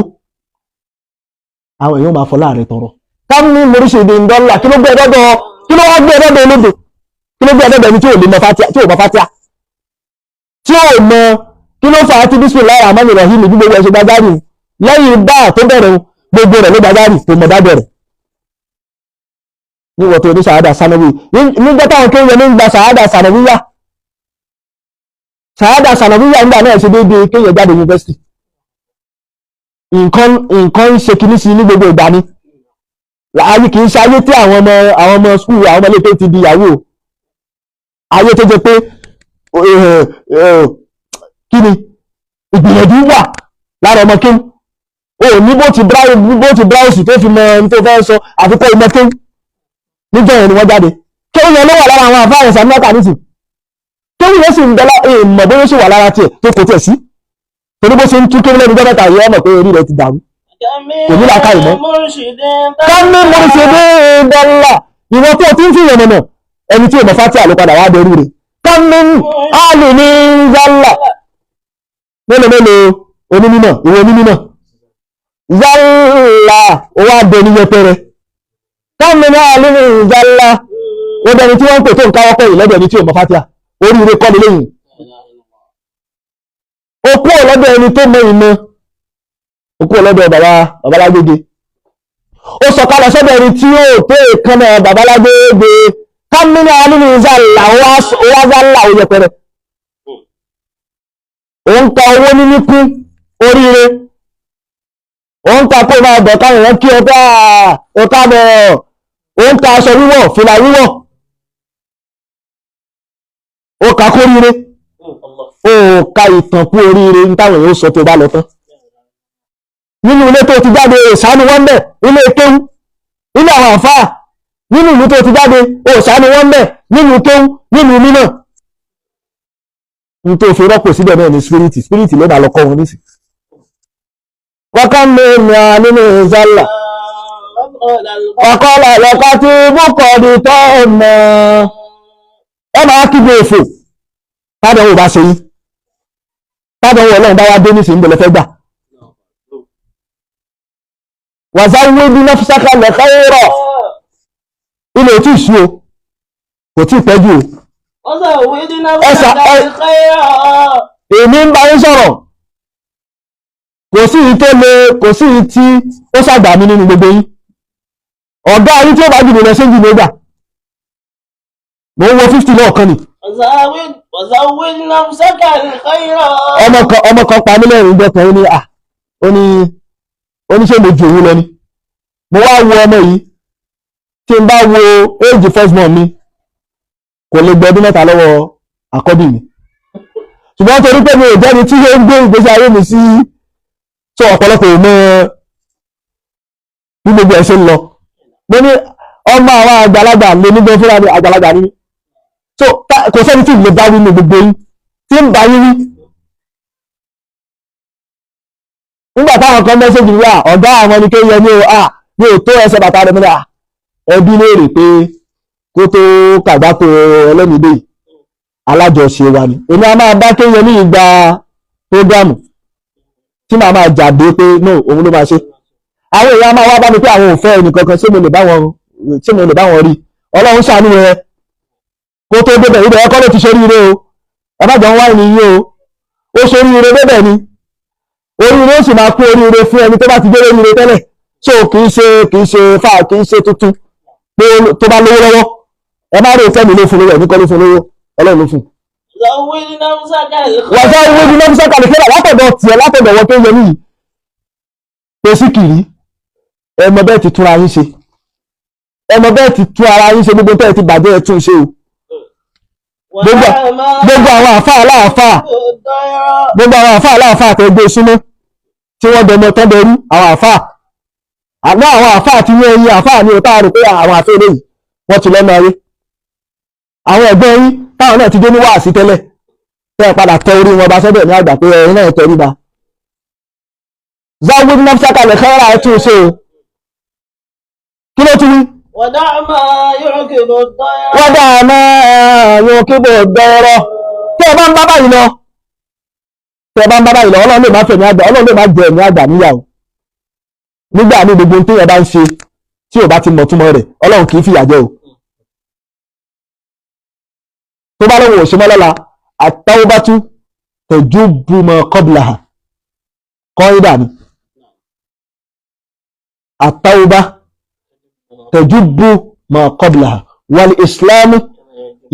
àwọn èèyàn máa fọlá rẹ tọrọ. Ká ní mọ̀rísìdì ìndọ̀là, kí ló gbé ẹdọ́dọ̀, kí ló wá gbé ẹdọ́dọ̀ olódo, kí ló gbé ẹdọ́dọ̀ ẹni tí ò lè mọ fatia, tí ò mọ fatia, tí ò mọ kí ló fà á tí bísímìláì àmọ́nì rọ̀hìn ní gbogbo ẹ̀ṣẹ̀ gbajárì lẹ́yìn bá tó bẹ̀rẹ̀ gbogbo rẹ̀ ló gbajárì tó mọ̀ dábẹ̀rẹ̀. Níwọ̀ tó ní sàádà sanawi nígbà táwọn kéwòn ní gba sàádà sanawiya, sàádà sanawiya nígbà náà ṣe déédéé kéèyàn jáde yunifásitì. Nǹkan ń ṣe kinní sí ní gbogbo ìgbà ni. Ayé kì í ṣe ayé tí àwọn ọmọ skul, àwọn ọmọ ilé tó ti di ìyàwó. Ayé tó jẹ pé Kí ni ìgbìyànjú wà lára ọmọ kéwú? O ní bó ti browse tó fi mọ ẹni tó fẹ́ sọ àfikọ́ ìmọ̀ kéwú. Níjọ́ yẹn ni wọ́n jáde. Kéwú yẹn ló wà lára àwọn àfáà ẹ̀sà mẹ́ta nísìn. Kéwú yẹn sì ń bẹ ìmọ̀ bóyá ó sì wà lára tiẹ̀ tó kò tiẹ̀ sí. Torí bó ṣe ń tú kéwú lẹ́nu jọ́ mẹ́ta yìí, ọmọ pé orí rẹ̀ ti dàrú. Kò ní làákàyè mọ́. Kámi mọ̀rìṣẹ́dé dọ́là, ìwọ tó ti ń fi ìyànnà náà ẹni tí ìmọ̀ fátí àlùpadà wá dẹrú rẹ̀. Kámi áàlù ní zálà, mélòó mélòó onímọ̀, ìwọ onímọ̀ zálà, ó wá dẹni yẹpẹrẹ. Kámi áàlù ní zálà, ó dẹni tí wọ́n ń pè tó ń káwọ́ pẹ̀yìn lọ́dọ̀ ẹni tí ìmọ̀ fátí à oríire kọ́ lélẹ́yìn. Ó kúrò lọ́dọ̀ ẹni tó mọ ìmọ̀, ó kúrò lọ́dọ̀ bàbá babalágbége, ó sọ̀kalẹ̀ sọ́dọ̀ ẹni tí ó tó èékánná babalágbége. Kámínà nínú ìzàlà, ó wá zàlà, ó yẹpẹrẹ. Ó ń ka owó níní kún oríire, ó ń ka kó máa bọ̀ káwọn èèyàn kí ọ bá ọ káàbọ̀, ó ń ka aṣọ wíwọ̀, fìlà wíwọ̀, ó ka kóríire, ó ka ìtàn kú oríire ní táwọn èèyàn ó sọ tó bá lọ tán. Nínú ilé tó ti jáde, òsánú wọ́n bẹ̀, ilé kéwú, nínú àwọn àfáà, nínú ìlú tó ti jáde, òsánú wọ́n bẹ̀, nínú kéwú, nínú mímọ̀. Ní tó fi rọ́pò síbẹ̀ náà ní spirit, spirit ló bá lọ kọ́ wọn nísì. Wákà mẹ́rin nínú ìzálà ọ̀kọ́lá lọ́kọ́ tí búkọ̀ di tọ́ ọ̀nà ẹ máa kígbe òfò. Tádánwò bá ṣe yí, tádánwò ọlọ́run bá wá dé nísìnyí, ń bẹ̀lẹ̀ fẹ́ gbà. Wàzáwé bí náfísákà lẹ́kọ́rọ̀, ilé tí ìṣú o, kò tí pẹ́jù o. Èmi ń bá yín sọ̀rọ̀, kò sí ìyí tó le, kò sí ìyí tí ó ṣàgbà mí nínú gbogbo yín. Ọ̀gá yín tí ó bá jù mí lọ ṣé jù mí gbà, mo ń wo 50 lọ́ọ̀kan ni. Ọmọ kan pa mí lẹ́rìn ìjọ kan, ó ní à, ó ní oníṣẹ́ mo ju òun lọ ni. Mo wá wo ọmọ yìí, tí n bá wo age first born mi, kò lè gbọ́ ọdún 3 lọ́wọ́ àkọ́bí mi. Ṣùgbọ́n torí pé mi ò jẹ́ni tí ó ń gbé ìgbésí ayé mi sí tó ọ̀pọ̀lọpọ̀ ò mọ bí gbogbo ẹ̀ ṣe ń lọ. Mo ní ọmọ àwọn àgbàlagbà lè nígbẹ́ fúnra mi, àgbàlagbà ni. So kò sẹ́ni tí ì lè bá wí ní gbogbo yín tí ń bá yín wí. Nígbà táwọn kan mẹ́sẹ̀jì wà, ọ̀gá àwọn ni kéyẹ ní o, à ní ò tó ẹsẹ̀ bàtà rẹ̀ mọ́lá. Ẹbí léèrè pé kó tó kàgbákò ẹlẹ́mìdé alájọṣe wa ni. Èmi a máa bá kéyẹ ní ìgbà prógámù tí màá máa jàdé pé no, òun ló máa ṣe. Àwọn èèyàn máa wá bá mi pé àwọn ò fẹ́ ẹnìkankan, ṣé mo lè bá wọn rí. Ọlọ́run ṣàánú rẹ kó tó débẹ̀, ibẹ̀ ẹ̀kọ́ ló ti ṣe oríire o, ẹ má jọ ń wá ènìyàn o, ó ṣe oríire débẹ̀ ni. Oríire ó sì máa kú oríire fún ẹni tó bá ti gbé oríire tẹ́lẹ̀. So kìí ṣe fà, kìí ṣe tuntun pé tó bá lówó lọ́wọ́. Ẹ má rò fẹ́mi ló fún lówó, ẹ̀mí kọ́ ló fún lówó, Ọlọ́run ló fún. Wàzá owó ní nọ́físà kàlẹ́kẹ́lá látọ̀dọ̀ tiẹ̀, látọ̀dọ̀ wọn tó yẹ níyì. Pé sí kìrí, ẹ mọ bẹ́ẹ̀ ti tún ara yín ṣe, ẹ mọ bẹ́ẹ̀ ti tún ara yín ṣe, gbogbo tẹ́ ẹ ti bàjẹ́ ẹ tún ṣe o. Gbogbo àwọn àfáà aláàfáà, gbogbo àwọn àfáà aláàfáà tẹ́ gbé súnmọ́ tí wọ́n dọmọ tán dẹrú àwọn àfáà, àmọ́ àwọn àfáà tí wọ́n yí àfáà ní ọ̀tá rò pé àwọn àfáà eléyìí wọ́n ti lọ́nà ayé. Àwọn ẹ̀gbọ́n yín táwọn náà ti dé ní wáàsí tẹ́lẹ̀, tẹ́ ẹ padà tẹ orí wọn bá sọ́dọ̀ ní àgbà pé ẹ̀yin náà tẹrí ba. Zawid nafsaka lè kẹ́ra ẹ̀ tún ṣe o. Kí ló tún wí? Wọ́dà máa yóò kébò dọ́rọ́. Tẹ́ ẹ bá ń bá báyìí lọ, tẹ́ ẹ bá ń bá báyìí lọ, Ọlọ́run lè má fẹ̀mí àgbà, Ọlọ́run lè má jẹ ẹ̀mí àgbà níyàwó. Nígbà ní gbogbo ohun téèyàn bá ń ṣe tí ò bá ti mọ̀ túmọ̀ rẹ̀, Ọlọ́run kì í fìyà jẹ o. Tó bá lóun ò ṣe mọ́ lọ́la, àtàwọ́bátú tẹ̀jú bùmọ̀ kọ́bìlàhà kọ́ídà ni. Àtàwọ́bá tẹ̀jú bùmọ̀ kọ́bìlàhà wal ìsìlámù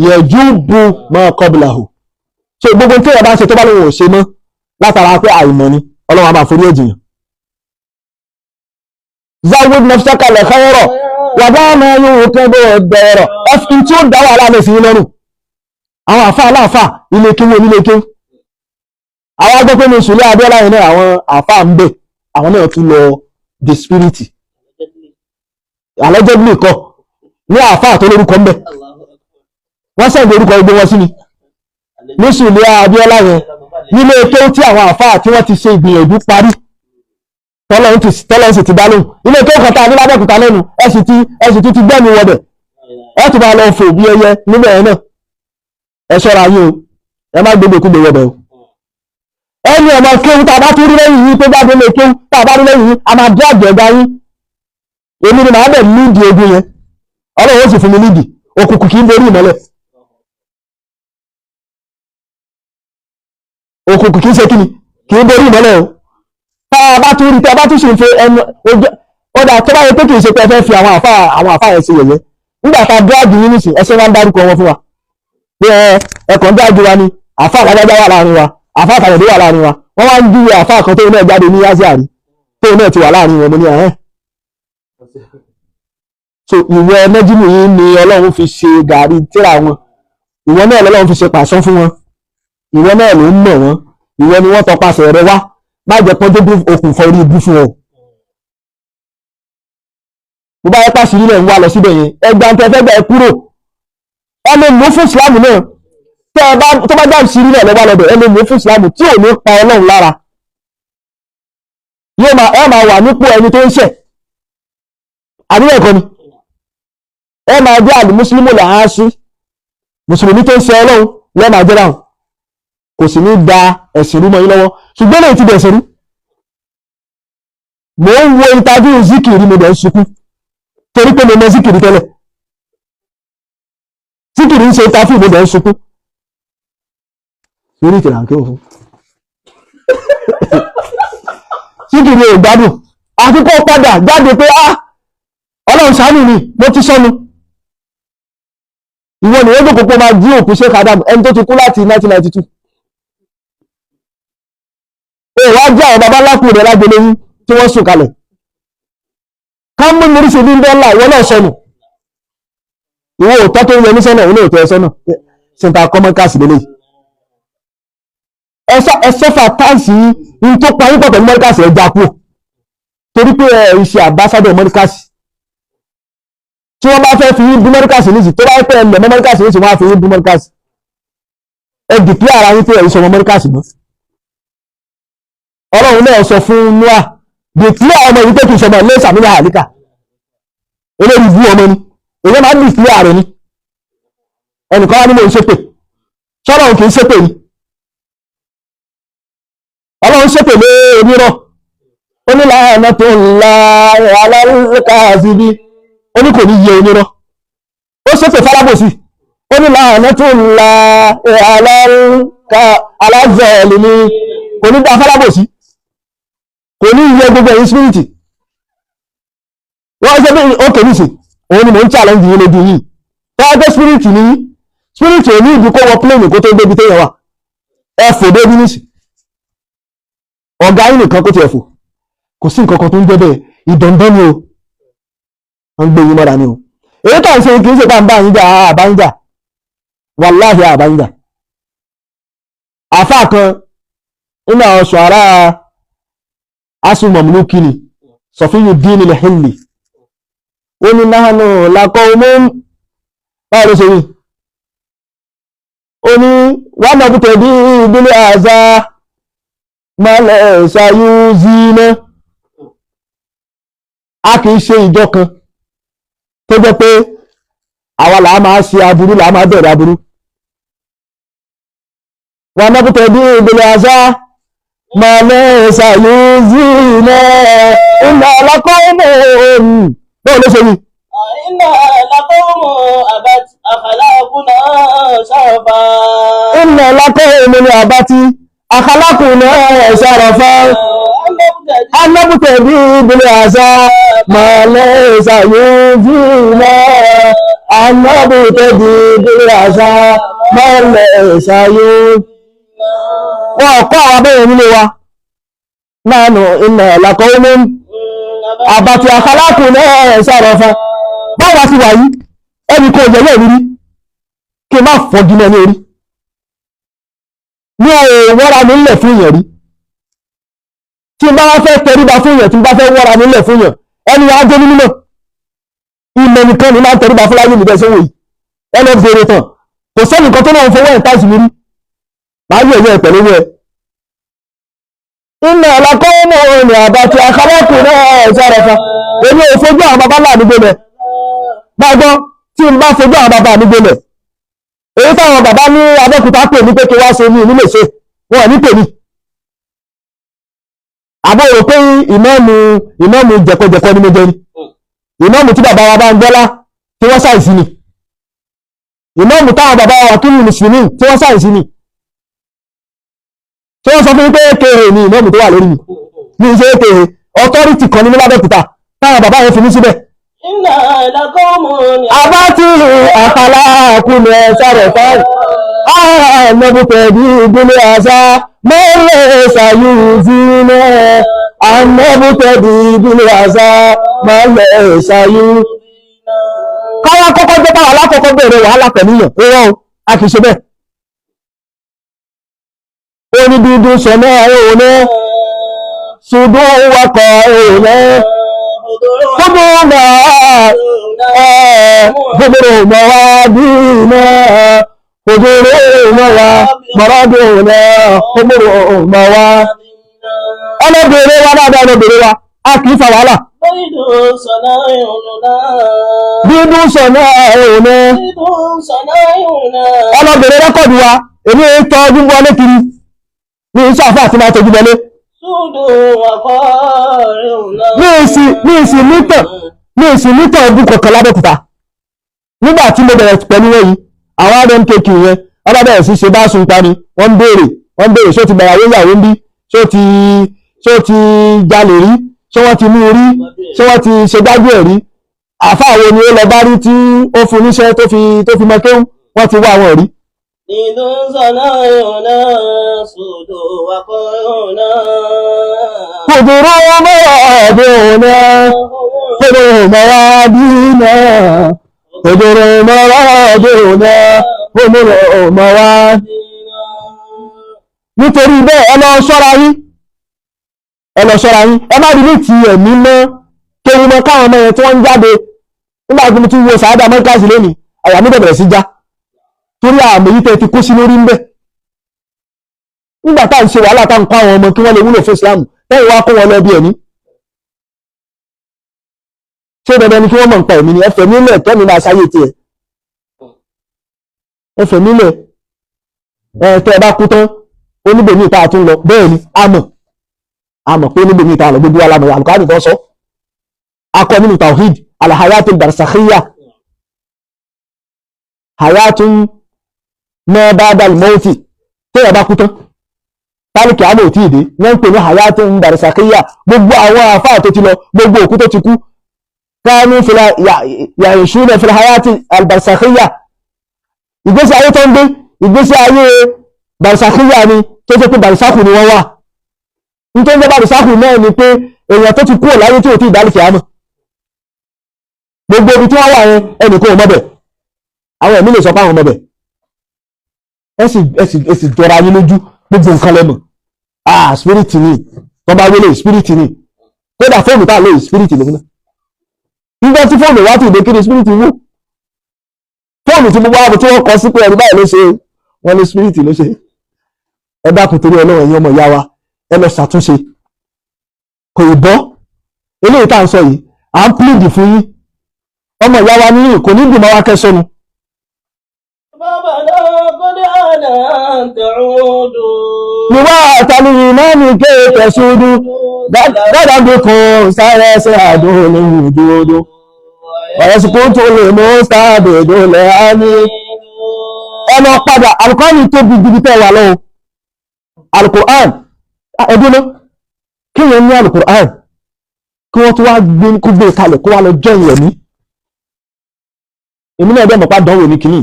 yẹ̀jú bùmọ̀ kọ́bìlàhù. So gbogbo tí ẹ bá ń ṣe tó bá lóun ò ṣe mọ́ látara pé àìmọ̀ ni, Ọlọ́run á máa forí ẹ̀jìyàn. Zawid nafsaka lè khayra wà bá máa yóò kẹ́ bó bẹ̀rẹ̀ ẹ̀fìn tí ó dá wàhálà lè sí lọ́rùn. Àwọn àfá aláàfá ilé kéwú onílé kéwú, Àwọn agbẹ́ pé ní Sùlẹ̀ Abíọ́lá yẹn náà àwọn àáfàá ń bẹ̀, àwọn náà tún lọ the spirit allegedly kọ ní àáfàá tó lórúkọ ń bẹ̀. Wọ́n sẹ̀ǹdì orúkọ gbogbo wọn sí mi ní Sùlẹ̀ Abíọ́lá yẹn, nílé tó tí àwọn àáfàá tí wọ́n ti ṣe ìgbìyànjú parí, tọ́lọ́run sì ti dá lóhùn. Ilé tó kàn tá a ní lábẹ́òkúta lẹ́nu, ẹ sì tún ti gbẹ́mi wọbẹ̀, ẹ tún máa lọ fò bí ẹyẹ níbẹ̀ yẹn náà. Ẹ ṣọ́ra yín o, ẹ má gbégbé kúgbé wọbẹ̀ o. Ẹni ọmọ kéwú tá a bá tún rí lẹ́yìn yín tó jáde lé kéwú tá a bá rí lẹ́yìn yín, a máa dé àgbẹ̀gá yín. Èmi ni màá bẹ̀ lídìí ogun yẹn, Ọlọ́run ó sì fún mi lídìí. Òkùnkùn kì í borí ìmọ́lẹ̀, òkùnkùn kì í ṣe kíni, kì í borí ìmọ́lẹ̀ o. Tá a bá tún rí, tá a bá tún sì ń fi ẹnu ojú ọ̀dà tó bá yẹ pé kì í ṣe pé ẹ fẹ́ fi àwọn àfáà yẹn ṣe yẹ̀yẹ́ nígbà tá a dúrádì yín nìsín, ẹsẹ̀ wa ń dárúkọ wọn fún wa pé ẹkàn dúrádì wa ni àfáà lágbájá wà láàrin wa, àfáà tàbí wà láàrin wa. Wọ́n wá ń júwe àfáà kan tóun náà jáde ní Asia rí, tóun náà ti wà láàrin wọn. Mo ní ẹ̀hẹ́n. So ìwọ mẹ́jìmù yìí ni Ọlọ́run fi ṣe gàrí tíra wọn, ìwọ náà lọ́lọ́run fi ṣe pàṣán fún wọn, ìwọ náà ló ń mọ̀ wọ́n, ìwọ ni wọ́n tọpasẹ̀ rẹ wá. Má jẹ́ pọ́njú bí okùnfà orí ibú fún ọ. Bó bá yẹ pàṣírí náà ń wá lọ síbẹ̀ yẹn, ẹgbà ń tẹ fẹ́ gbà ẹ kúrò, ẹ lè lò fún ìsìlámù náà. Tẹ ẹ bá tó bá jáde sírí náà lọ́wọ́ lọ́bẹ̀, ẹ lè lò fún ìsìlámù tí ò ní pa Ọlọ́run lára. Yóò máa ẹ máa wà nípò ẹni tó ń ṣẹ̀, àbí ẹ̀kọ́ ni ẹ máa jẹ́ àlùmùsùlùmù làásì, mùsùlùmí tó ń ṣe Ọlọ́run lẹ́ẹ̀ máa jẹ́ dáhùn, kò sì ní da ẹ̀sìn rú mọ́ yín lọ́wọ́. Ṣùgbọ́n lè ti dẹ̀sìn rú. Mò ń wo interview Zikiri, mo dẹ̀ ń sunkún torí pé mo mọ Zikiri tẹ́lẹ̀. Zikiri ń ṣe interview, mo dẹ̀ ń sunkún lórí ìtìlà ń kéwò fún Zikiri. Ò gbádùn àti kó padà jáde pé, ah, Ọlọ́run ṣàánú mi, mo ti sọnù. Ìwọ ni wọ́n jókòó pé máa jí òkú Sheikh Adam, ẹni tó ti kú láti 1992. Ó wá jẹ́ àwọn baba ńlá kúrò rẹ̀ lágbélé yín tí wọ́n sùn kalẹ̀ ká mú mi rí ṣe bí ń dọ́là. Ìwọ náà sọnù, ìwọ òótọ́ tó ń yẹ ní sọ́nà, òun náà tọ́ ẹ sọ́nà ṣèǹtà kọ́mọ́kásì lélẹ́yìí. Ẹ sọ́fà táǹsì yín tó parí pọ̀ pẹ̀lú mọ́ríkàsì, ẹ já kúrò torí pé ẹ ṣe àbásádọ̀ mọ́ríkàsì. Tí wọ́n bá fẹ́ fi yín bú mọ́ríkàsì nísì, tó bá pẹ́ ẹ lẹ̀ mọ́ mọ́ríkàsì nísì, wọ́n á fi yín bú mọ́ríkàsì. Ẹ dìpẹ́ ara yín pé ẹ sọmọ mọ́ríkàsì mọ́. Ọlọ́run náà sọ fún Noah, dìpẹ́ ọmọ yìí pé kì í sọmọ ilé ìsàmúlẹ̀ àríkà, olórí bú ọmọ ni. Èyí máa ń dìpẹ́ ààrẹ ni. Ẹnìkan wá ní mò ń ṣépè, sọ́lọ́run kì í ṣépè ni? Ọlọ́run ṣépè lé onírọ̀, ó ní láàánú tó ńlá alákàásíbí, ó ní kò ní yẹ onírọ̀. Ó ṣépè fálábòsí, ó ní láàánú tó ńlá aláàzẹ̀lì ní kò ní dá fálábòsí, kò ní yẹ gbogbo ẹ̀yìn spirit. Wọ́n ṣe bí ókè nísì, òun ni mò ń challenge yín lójú yìí. Tó wá jẹ́ spirit ní spirit, ò ní ìdí kó wọ plane kó tó débi téèyàn wà. Ẹ fò débi nísì, ọ̀gá yín nìkan kó tiẹ̀ fò, kò sí nǹkan kan tó ń jẹ́ bẹ́ẹ̀. Ìdọ̀ndán ni o, wọ́n ń gbé yín mọ́ra ni o. Èyí tó ń ṣe kì í ṣe pé à ń bá yín jà, àbá yín jà, wàláhì àbá yín jà. Àfáà kan nínú àwọn ṣọ̀rá asùnmọ̀mùlùkì ni Sọfíyùdín al-Hilli, ó ní nahnu laqawmun, báwo ló ṣe wí? Ó ní wà náà bùtẹ̀ bí ìbílẹ̀ àzá mọ́lẹ̀ ṣayúzínà. A kìí ṣe ìjọ kan tó jẹ́ pé àwa làá máa ṣe aburú, làá máa bẹ̀rẹ̀ aburú. Wà náà bùtẹ̀ bí ìbílẹ̀ àzá mọ́lẹ̀ ṣayúzínà ìlà alákọ̀ọ́mọ̀ báwo ló ṣe wí? إنا لقوم أبت أخلاقنا شرفا. Ìnà lákọ̀ọ́mọ̀ ní àbátí àkàlákùnà ṣàràfà anábùtẹ̀ bí ìbílẹ̀ àṣà mọ̀lẹ́ ṣàyójúmọ́, anábùtẹ̀ bí ìbílẹ̀ àṣà mọ̀lẹ́ ṣàyó. Wọ́n kọ́ àwọn abẹ́rẹ́ nílé wa náà. Ìnà lákọ̀ọ́mọ̀ àbàtì àkàlákùnà ṣàràfà. Báwa ti wà yìí, ẹnì kan yẹ̀yẹ́ mi rí kí n má fọ́gi mọ́ ní orí. Mi ò wọ́ra mi ńlẹ̀ fún yẹn rí. Tí n bá wá fẹ́ tẹríba fún yẹn, tí n bá fẹ́ wọ́ra mi ńlẹ̀ fún yẹn, ẹni wàá dé nínú náà. Ìmọ̀ nìkan ni máa ń tẹríba fún láyé mi bẹ́ẹ̀ sówó yìí. Ẹ lọ bèrè tán. Kò sẹ́nìkan tó náà ń fọwọ́ ẹ̀ táìsì mi rí. Màá yẹ̀ yẹ̀ pẹ̀lú ẹ̀. Iná alákọ́mọ̀ òní àbàtì àkàlọ́kùnrin ẹ̀ sárafa. Èmi ò fojú àwọn bàbá ńlá mi gbolẹ̀. Gbàgbọ́ tí n bá fojú àwọn bàbá mi gbolẹ̀. Èyí táwọn bàbá ní Abẹ́òkúta pè mí pé kí wá ṣe ní ìlú lè ṣe. Wọ́n ní pè mí. Àbọ̀ rò pé ìmáàmù jẹ̀kọjẹ̀kọ ni mo jẹ ni. Ìmáàmù tí bàbá wa bá ń gbọ́lá tí wọ́n ṣàìsí ni. Ìmáàmù táwọn bàbá wa kí ni Mùsùlùmí tí wọ́n ṣàìsí ni. Tí wọ́n sọ fún mi pé kéèrè ni ìmáàmù tó wà lórí mi. Mi ṣe kéèrè authority kan ní lábẹ́òkúta táwọn bàbá yẹn fi mí síbẹ̀. Iná làkọ́mù ní Àbátí àkàlà kùnà sọ̀rọ̀ fáwọn. Ànàbùtẹ̀ bí ìgbélé àṣà mọ́lẹ̀ ṣàyù zínà. Ànàbùtẹ̀ bí ìgbélé àṣà mọ́lẹ̀ ṣàyù. Káwá kọ́kọ́ jẹ́ báwa lákọ̀ọ́kọ́ bẹ̀rẹ̀ wàhálà pẹ̀lú yàn. Irọ́ o, a kì í ṣe bẹ́ẹ̀. Ó ní dúdú sọ náà òun náà, ṣùgbọ́n wakọ̀ òun náà. Gbogbo náà gbogbo mawadina gbogbo mawa maradona gbogbo mawa. Ọlọ́bìnrin wa dáadáa, ọlọ́bìnrin wa a kìí fa wàhálà. Bídú sọ̀nà Bídú sọ̀nà òun Bídú sọ̀nà ìhùnà. Ọlọ́bìnrin rẹ́kọ̀dù wa, èmi ń tọ́jú wọlé kiri ní iṣẹ́ àfáà tí máa tọ́jú wọlé. Súdù wàkọ́ ìhùnà. Ní ìsìn mítàn ọdún kọ̀ọ̀kan lábẹ́òkúta. Nígbà tí mo bẹ̀rẹ̀ pẹ̀lú wọn yìí, àwọn RMKK yẹn wọ́n bá bẹ̀rẹ̀ sí ṣe bá sun pani. Wọ́n ń béèrè ṣó ti gbàyàwó ìyàwó ń bí, ṣó ti jalè rí, ṣé wọ́n ti mú un rí, ṣé wọ́n ti ṣe dájú ẹ̀ rí, àáfàá wo ni ó lọ bá rí tí ó fún níṣẹ́ tó fi mọ kéwú. Wọ́n ti wá àwọn rí. Bídú sọ̀nà ìhùnà. Súdù wàkọ́ ìhùnà. Kòdòrò mọ́wàá kòdòrò mọ́wàá kòdòrò mọ́wàá kòdòrò mọ́wàá. Nítorí bẹ́ẹ̀, ẹ lọ ṣọ́ra yín, ẹ lọ ṣọ́ra yín. Ẹ má rí ní ti ẹ̀mí mọ́ kéwu mọ́ káwọn ọmọ yẹn tí wọ́n ń jáde. Nígbà tí mo tún wo sàádà mọ́kàsí lónìí, àyà mi bẹ̀rẹ̀ sí já torí àmì yìí tẹ́ ti kó sí lórí ń bẹ̀. Nígbà tá à ń ṣe wàhálà, tá à ń kọ́ àwọn ọmọ kí wọ́n lè wúlò fún Islam, lẹ́yìn wá kó wọn lọ bí ẹ̀mí. Ṣé dandan ni kí wọ́n mọ̀ nípa ẹ̀mí ni? Ẹ fẹ̀mí lẹ̀ kẹ́mi máa ṣayé tiẹ̀. Ẹ fẹ̀mí lẹ̀. Ẹ tẹ́ ẹ bá kú tán, oníbòmí ìta àtún lọ. Bẹ́ẹ̀ ni, a mọ̀, a mọ̀ pé oníbòmí ìta lọ. Gbogbo alamọ̀ àlùkò tó sọ akọ nínú tawhid alhayatul barzakhiyya, hayatun ma ba'dal mauti. Tẹ́ ẹ bá kú tán, tálíkì àmọ́ ò tí ì dé, wọ́n ń pè ní hayatun barzakhiyya. Gbogbo àwọn àfáà tó ti lọ, gbogbo òkú tó ti kú, kánú fìlà ya'ishuna fil hayati albarzakhiyya. Ìgbésí ayé tó ń gbé, ìgbésí ayé barzakhiyya ni, tó jẹ́ pé barisakù ni wọ́n wà. Nítorí jẹ́ barisakù náà ni pé èèyàn tó ti kúrò láyé tí ò tí ì dálìkì àmọ́. Gbogbo ibi tí wọ́n wà yẹn, ẹnìkan ò mọ̀bẹ̀. Àwọn ẹ̀mí lè sọ pé àwọn mọ̀bẹ̀. Ẹ sì jọra yín lójú, gbogbo nǹkan lẹ́mọ̀. Ah, spirit ni tó bá wọlé, spirit ni. Kódà fóònù tá a lóye, spirit lòun náà. Nígbà tí fóònù wá ti ìdè kiri, spirit wù fóònù tí gbogbo àwọn tí wọ́n kọ sí pé ẹni báyìí ló ṣe, wọ́n ní spirit ló ṣe. Ẹ dákun, torí Ọlọ́run, ẹ̀yin ọmọ ìyá wa, ẹ lọ ṣàtúnṣe. Kò ì bọ́ eléyìí tá à ń sọ yìí, à ń plead fún yín. Ọmọ ìyá wa ní kò ní dùn mọ́ wa kẹ́sọ́nu. Bàbá قد أن تعودوا. Níwá àtàlù ìmọ̀mí kéèké ṣúdú dáadáa bí kò sáré sí àdúró ní ìdúró ọ̀rẹ́sìkò tó lè mú sáàbèdó lẹ́ á ní. Ẹ lọ padà. Alukóhánì tóbi gidi tẹ́ wà lọ́wọ́ alukur'an. Ẹdún náà, kí wọ́n ní alukur'an, kí wọ́n tó wá gbé, kó gbé kalẹ̀, kó wá lọ jọ́ ìyẹ̀mí. Èmi náà dẹ̀ mọ̀ pé àdánwò ní kínní,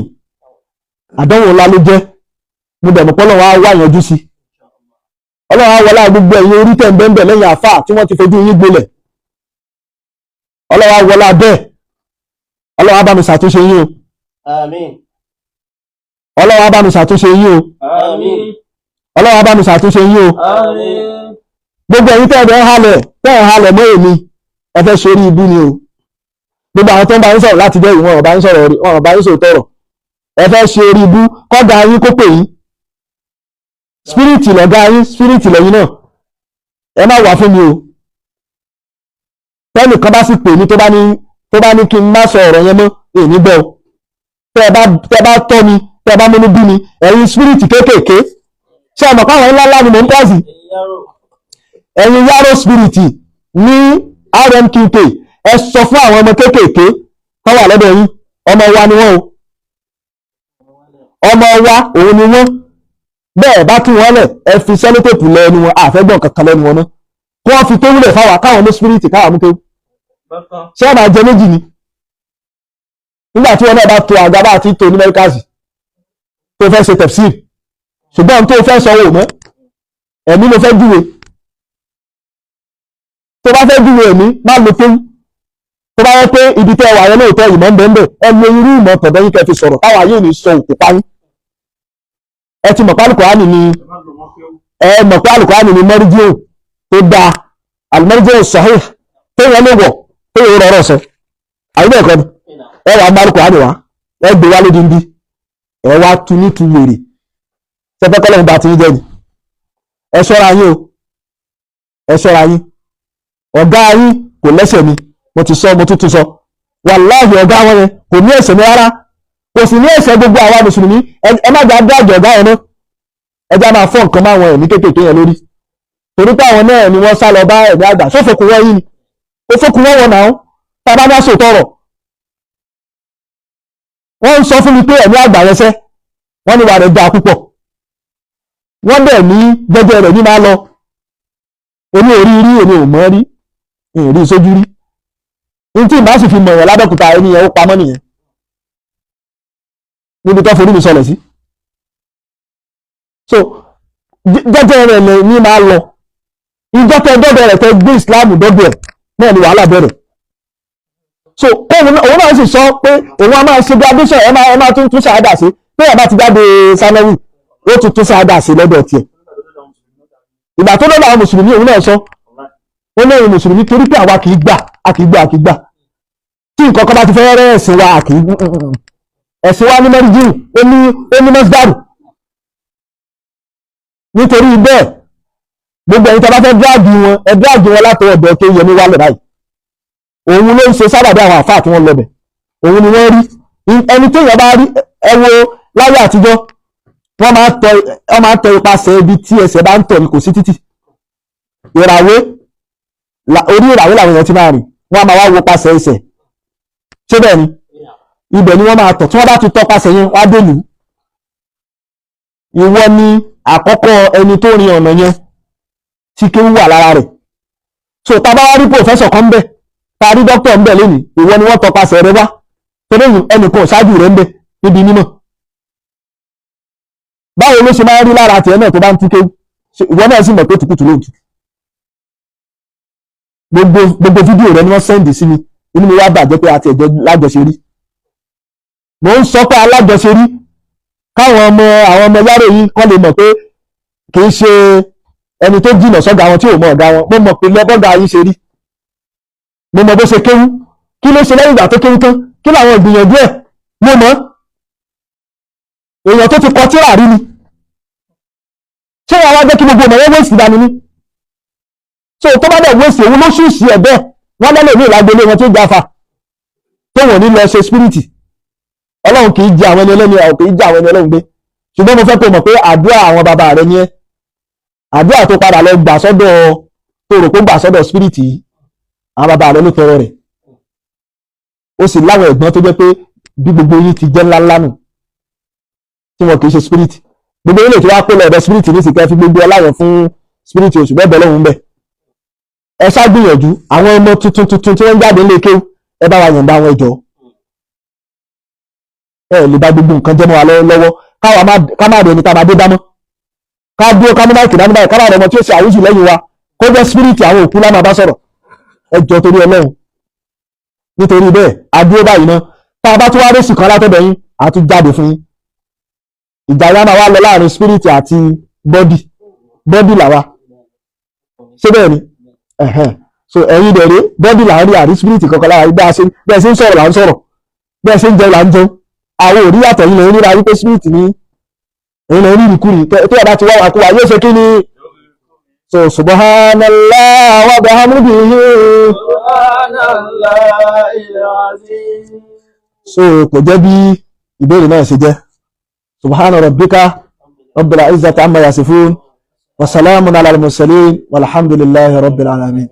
àdánwò ńlá ló jẹ́. Mo dẹ̀ mọ̀ pé Ọlọ́run á wá yanjú sí. Ọlọ́run á wọlá gbogbo ẹ̀yin orí tẹ̀ ń bẹ́ẹ̀ lẹ́yìn àfáà tí wọ́n ti fojú yín gbolẹ̀. Ọlọ́run á wọlá bẹ́ẹ̀, Ọlọ́run á bá mi ṣàtúnṣe yín o. Àmín. Ọlọ́run á bá mi ṣàtúnṣe yín o. Àmín. Ọlọ́run á bá mi ṣàtúnṣe yín o. Àmín. Gbogbo ẹ̀yin tẹ́ ẹ̀ ń halẹ̀, tẹ́ ẹ̀ ń halẹ̀ mọ́ èmi, ẹ fẹ́ ṣe orí ibú ni o. Gbogbo àwọn tó ń bá yín sọ̀rọ̀ láti jẹ́ ìwọ̀n ọ̀bá yín sọ̀rọ̀ rí, wọn ọ̀bá yín sọ̀rọ̀ tọ̀rọ̀. Ẹ fẹ́ ṣe orí ibú, kọ́gà yín kó pè yín. Spirit lọ̀gá yín, spirit lẹ́yìn náà. Ẹ má wà fún mi o. Tẹ́nìkan bá sì pè mí, tó bá ní kí n má sọ ọ̀rọ̀ yẹn mọ́, èmi gbọ́ o. Tẹ́ ẹ bá tọ́ mi, tẹ́ ẹ bá múnú bí mi, ẹ̀yin spirit kéékèèké, ṣé ẹ mọ̀ pé àwọn ńlá ńlá ni mò ń pọ̀ sí? Ẹ̀yin yàrá. Ẹ̀yin yàrá spirit ní RMQK, ẹ sọ fún àwọn ọmọ kéékèèké tó wà lọ́dọ̀ yín, ọmọ wa ni wọ́n o, ọmọ wa òun ni wọ́n. Bẹ́ẹ̀ bá tún wọn lẹ̀, ẹ fi sellotape lẹ ẹnu wọn, àfẹ́gbọ̀n kankan lẹ́nu wọn mọ́. Kí wọ́n fi kéwúlẹ̀ fáwa, káwọn mú spirit, káwọn mú kéwú. Bákan. Ṣé ẹ máa jẹ méjì ni? Nígbà tí wọn náà bá to àga bá ti tó ní mẹ́ríkàsì tó fẹ́ ṣe tafsir, ṣùgbọ́n tó fẹ́ sọ wò mọ́, ẹ̀mí ló fẹ́ júwe. Tó bá fẹ́ júwe ẹ̀mí, má lo kéwú. Tó bá yẹ pé ibi tẹ́ wà yẹn lóòótọ́ ìmọ̀ ń bẹ ń bẹ, ẹ lo irú ìmọ̀ tọ̀dọ̀ yín kẹ́ fi sọ̀rọ̀, káwa yóò ní sọ òkú páyín. Ẹ ti mọ̀ pé Àlùkùránì ni, ẹ mọ̀ pé Àlùkùránì ni mọ́rídíò tó dáa, àlùmọ́rídíò sahih téèyàn lè wọ̀, téèyàn rọrọ̀ sọ, àbí bẹ́ẹ̀ kọ́ ni? Ẹ wàá bá Àlùkùránì wá, ẹ gbé wá lódindi, ẹ wá tu ní tu wèrè sẹfẹ́ kọ́lọ́hún bá ti ń jẹ́ ni. Ẹ ṣọ́ra yín o, ẹ ṣọ́ra yín. Ọ̀gá yín kò lẹ́sẹ̀ mi, mo ti sọ, mo tún tún sọ. Wàláhì, ọ̀gá wọn yẹn kò ní ẹ̀ṣẹ̀ mi rárá, kò sì ní ẹ̀ṣẹ̀ gbogbo àwa mùsùlùmí. Ẹ má jà dájọ́ ọ̀gá yẹn náà, ẹ já máa fọ́ nǹkan máwọn ẹ̀mí kéékèèké yẹn lórí, torí pé àwọn náà ni wọ́n sá lọ bá ẹ̀mí àgbà sófokùn wọ́n yìí ni ó fókun wọ́n wọn náà. Tá a bá bá sòtọ̀rọ̀, wọ́n ń sọ fún mi pé ẹ̀mí àgbà yẹn sẹ́, wọ́n ní wà rẹ̀ dáa púpọ̀, wọ́n dẹ̀ ní jẹ́jẹ́ rẹ̀ ní máa lọ. Èmi ò rí rí, èmi ò mọ̀ rí, èmi ò rí sójú rí. Ní tí ìbá sì fi mọ̀ yẹn lábẹ́òkúta, ẹni yẹn ó pamọ́ nìyẹn níbi tó forí mi sọlẹ̀ sí. So jẹ́jẹ́ rẹ̀ lè ní máa lọ. Ìjọ tẹ dọ́dọ̀ rẹ̀, tẹ gbé Islam dọ́dọ̀ ẹ̀ náà ni wàhálà bẹ̀rẹ̀. So òun náà sì sọ pé òun á máa ṣe graduation, ẹ máa tún tún ṣàádà sí pé ẹ bá ti jáde sanari, ó tún tún ṣàádà sí lọ́dọ̀ tiẹ̀. Ìgbà tó lọ́dọ̀ àwọn mùsùlùmí, òun náà sọ, ó lẹ́yìn mùsùlùmí, torí pé àwa kì í gbà, a kì í gbà, a kì í gbà. Tí nǹkan kan bá ti fẹ́ rẹ́ ẹ̀sìn wa, a kì í ẹ̀sìn wa ní mẹ́rìndínlù, ó ní mọ́sídàrù. Nítorí bẹ́ẹ̀, gbogbo ẹ̀yin tó bá fẹ́ drag wọn, ẹ drag wọn látọwọ́ ọ̀dọ̀ tó yẹ ní wálẹ̀ báyìí. Òun ló ń ṣe sábàbí àwọn àfáà tí wọ́n lọ bẹ̀, òun ni wọ́n rí. Ẹni tó yẹ bá rí, ẹ wo láyé àtijọ́, wọ́n máa ń tọ ipasẹ̀ ibi tí ẹsẹ̀ bá ń tọ̀ ní, kò sí títì. Ìràwé, orí ìràwé làwọn èèyàn ti máa rìn, wọ́n á máa wá wo pasẹ̀ ẹsẹ̀. Ṣé bẹ́ẹ̀ ni? Ibẹ̀ ni wọ́n máa tọ̀. Tí wọ́n bá ti tọ́ pasẹ̀ yẹn, wọ́n á dé lù ú. Ìwọ ni àkọ́kọ́ ẹni tó rin ọ̀nà yẹn tí kéwú wà lára rẹ̀. So tá a bá wá rí professor kan bẹ̀, tá a rí dókítà ń bẹ̀ lónìí, ìwọ ni wọ́n tọpasẹ̀ rẹ wá, torí ẹnìkan ṣáájú rẹ̀ ń bẹ̀ níbi mímọ̀. Báwo ló ṣe máa ń rí lára tiẹ̀ náà tó bá ń tú kéwú? Ìwọ náà sì mọ̀ pé tùkùtù ló ń tú. Gbogbo fídíò rẹ ni wọ́n send sí mi. Inú mi wá bàjẹ́ pé àti ẹ̀jẹ̀ lájọṣe rí. Mò ń sọ pé alájọṣe rí, káwọn ọmọ, àwọn ọmọ yàrá yìí kọ́ lè mọ̀ pé kì í ṣe ẹni tó jìnà sọ́gà wọn tí ò mọ ọ̀gá wọn. Mo mọ̀ pé lẹ́bọ̀gà yín ṣe rí, mo mọ̀ bó ṣe kéwú, kí ló ṣe lẹ́yìn ìgbà tó kéwú tán, kí làwọn ìgbìyànjú ẹ̀. Mo mọ̀ èèyàn tó ti kọ tírà rí ni. Ṣé wọn wá jẹ́ kí gbogbo ọmọ yẹn waste dànù ni? So tó bá dẹ̀ waste, òun ló ṣùṣì ẹ̀ bẹ́ẹ̀. Wọ́n lẹ́lẹ̀ ní ìlágbélé wọn tó jáfa tó wọ́n ní lọ ṣe spirit. Ọlọ́run kì í jẹ àwọn ẹni ẹlẹ́ni, kì í jẹ àwọn ẹni ẹlẹ́ni gbé. Ṣùgbọ́n mo fẹ́ kó mọ̀ pé àdúrà àwọn bàbá rẹ ní ẹ́, àdúrà tó padà lọ gbà sọ́dọ̀, tó rò pé gbà sọ́dọ̀ spirit yìí, àwọn bàbá rẹ ló tọrọ rẹ̀. Ó sì láwọn ẹ̀gbọ́n tó jẹ́ pé bí gbogbo yín ti jẹ́ ńláńlá nù, tí wọn kì í ṣe spirit. Gbogbo yín lè tí wàá kó lọ ọ̀dọ̀ spirit ní ìsìnkẹ́ fi gbogbo ọláyọ̀ fún spirit oṣù bẹ́ẹ̀ bẹ́ẹ̀ lọ́hùn bẹ́ẹ̀. Ẹ ṣàgbìyànjú àwọn ọmọ tuntun tuntun tí wọ́n ń jáde nílé kéwú, ẹ bá wa yọ̀ǹda àwọn ẹjọ́. Ẹ lè bá gbogbo nǹkan jẹ́ mọ́ wa lọ́wọ́, káwa ká má rẹ̀ ní tá a máa dé dámọ́, ká dúró, ká mú mic dání báyìí, ká má rẹ̀ ọmọ tí ó ṣe àwùjù lẹ́yìn wa, kó jẹ́ spirit àwọn òkú lá máa bá sọ̀rọ̀. Ẹ jọ, torí Ọlọ́run. Nítorí bẹ́ẹ̀, a dúró báyìí náà. Tá a bá tún wá rẹ́sì kan látọ̀dọ̀ yín, a tún jáde fún yín. Ìjà yá máa wá lọ láàrin spirit àti body. Body làwa, ṣé bẹ́ẹ̀ ni? Ẹ̀hẹ́n. So ẹ̀yin dẹ̀rẹ́, body là ń rí, àrí spirit kankan lára. Bí a ṣe bẹ́ẹ̀ ṣe ń sọ̀rọ̀ là ń sọ̀rọ̀, bẹ́ẹ̀ ṣe ń jẹun là ń jẹun. Àwọn ò rí yàtọ̀. Yìí lè ríra wípé spirit ní èyí lè rí ìrìkúrì tó yàrá ti wá wà kó wa yóò ṣe kí ni. So subhanallah wa bihamdihi. Subhanallahil azim. So kò jẹ́ bí ìbéèrè náà ṣe jẹ́. Subhana rabbika rabbil izzati amma yasifun wa salamun ala al-mursalin walhamdulillahi rabbil alamin.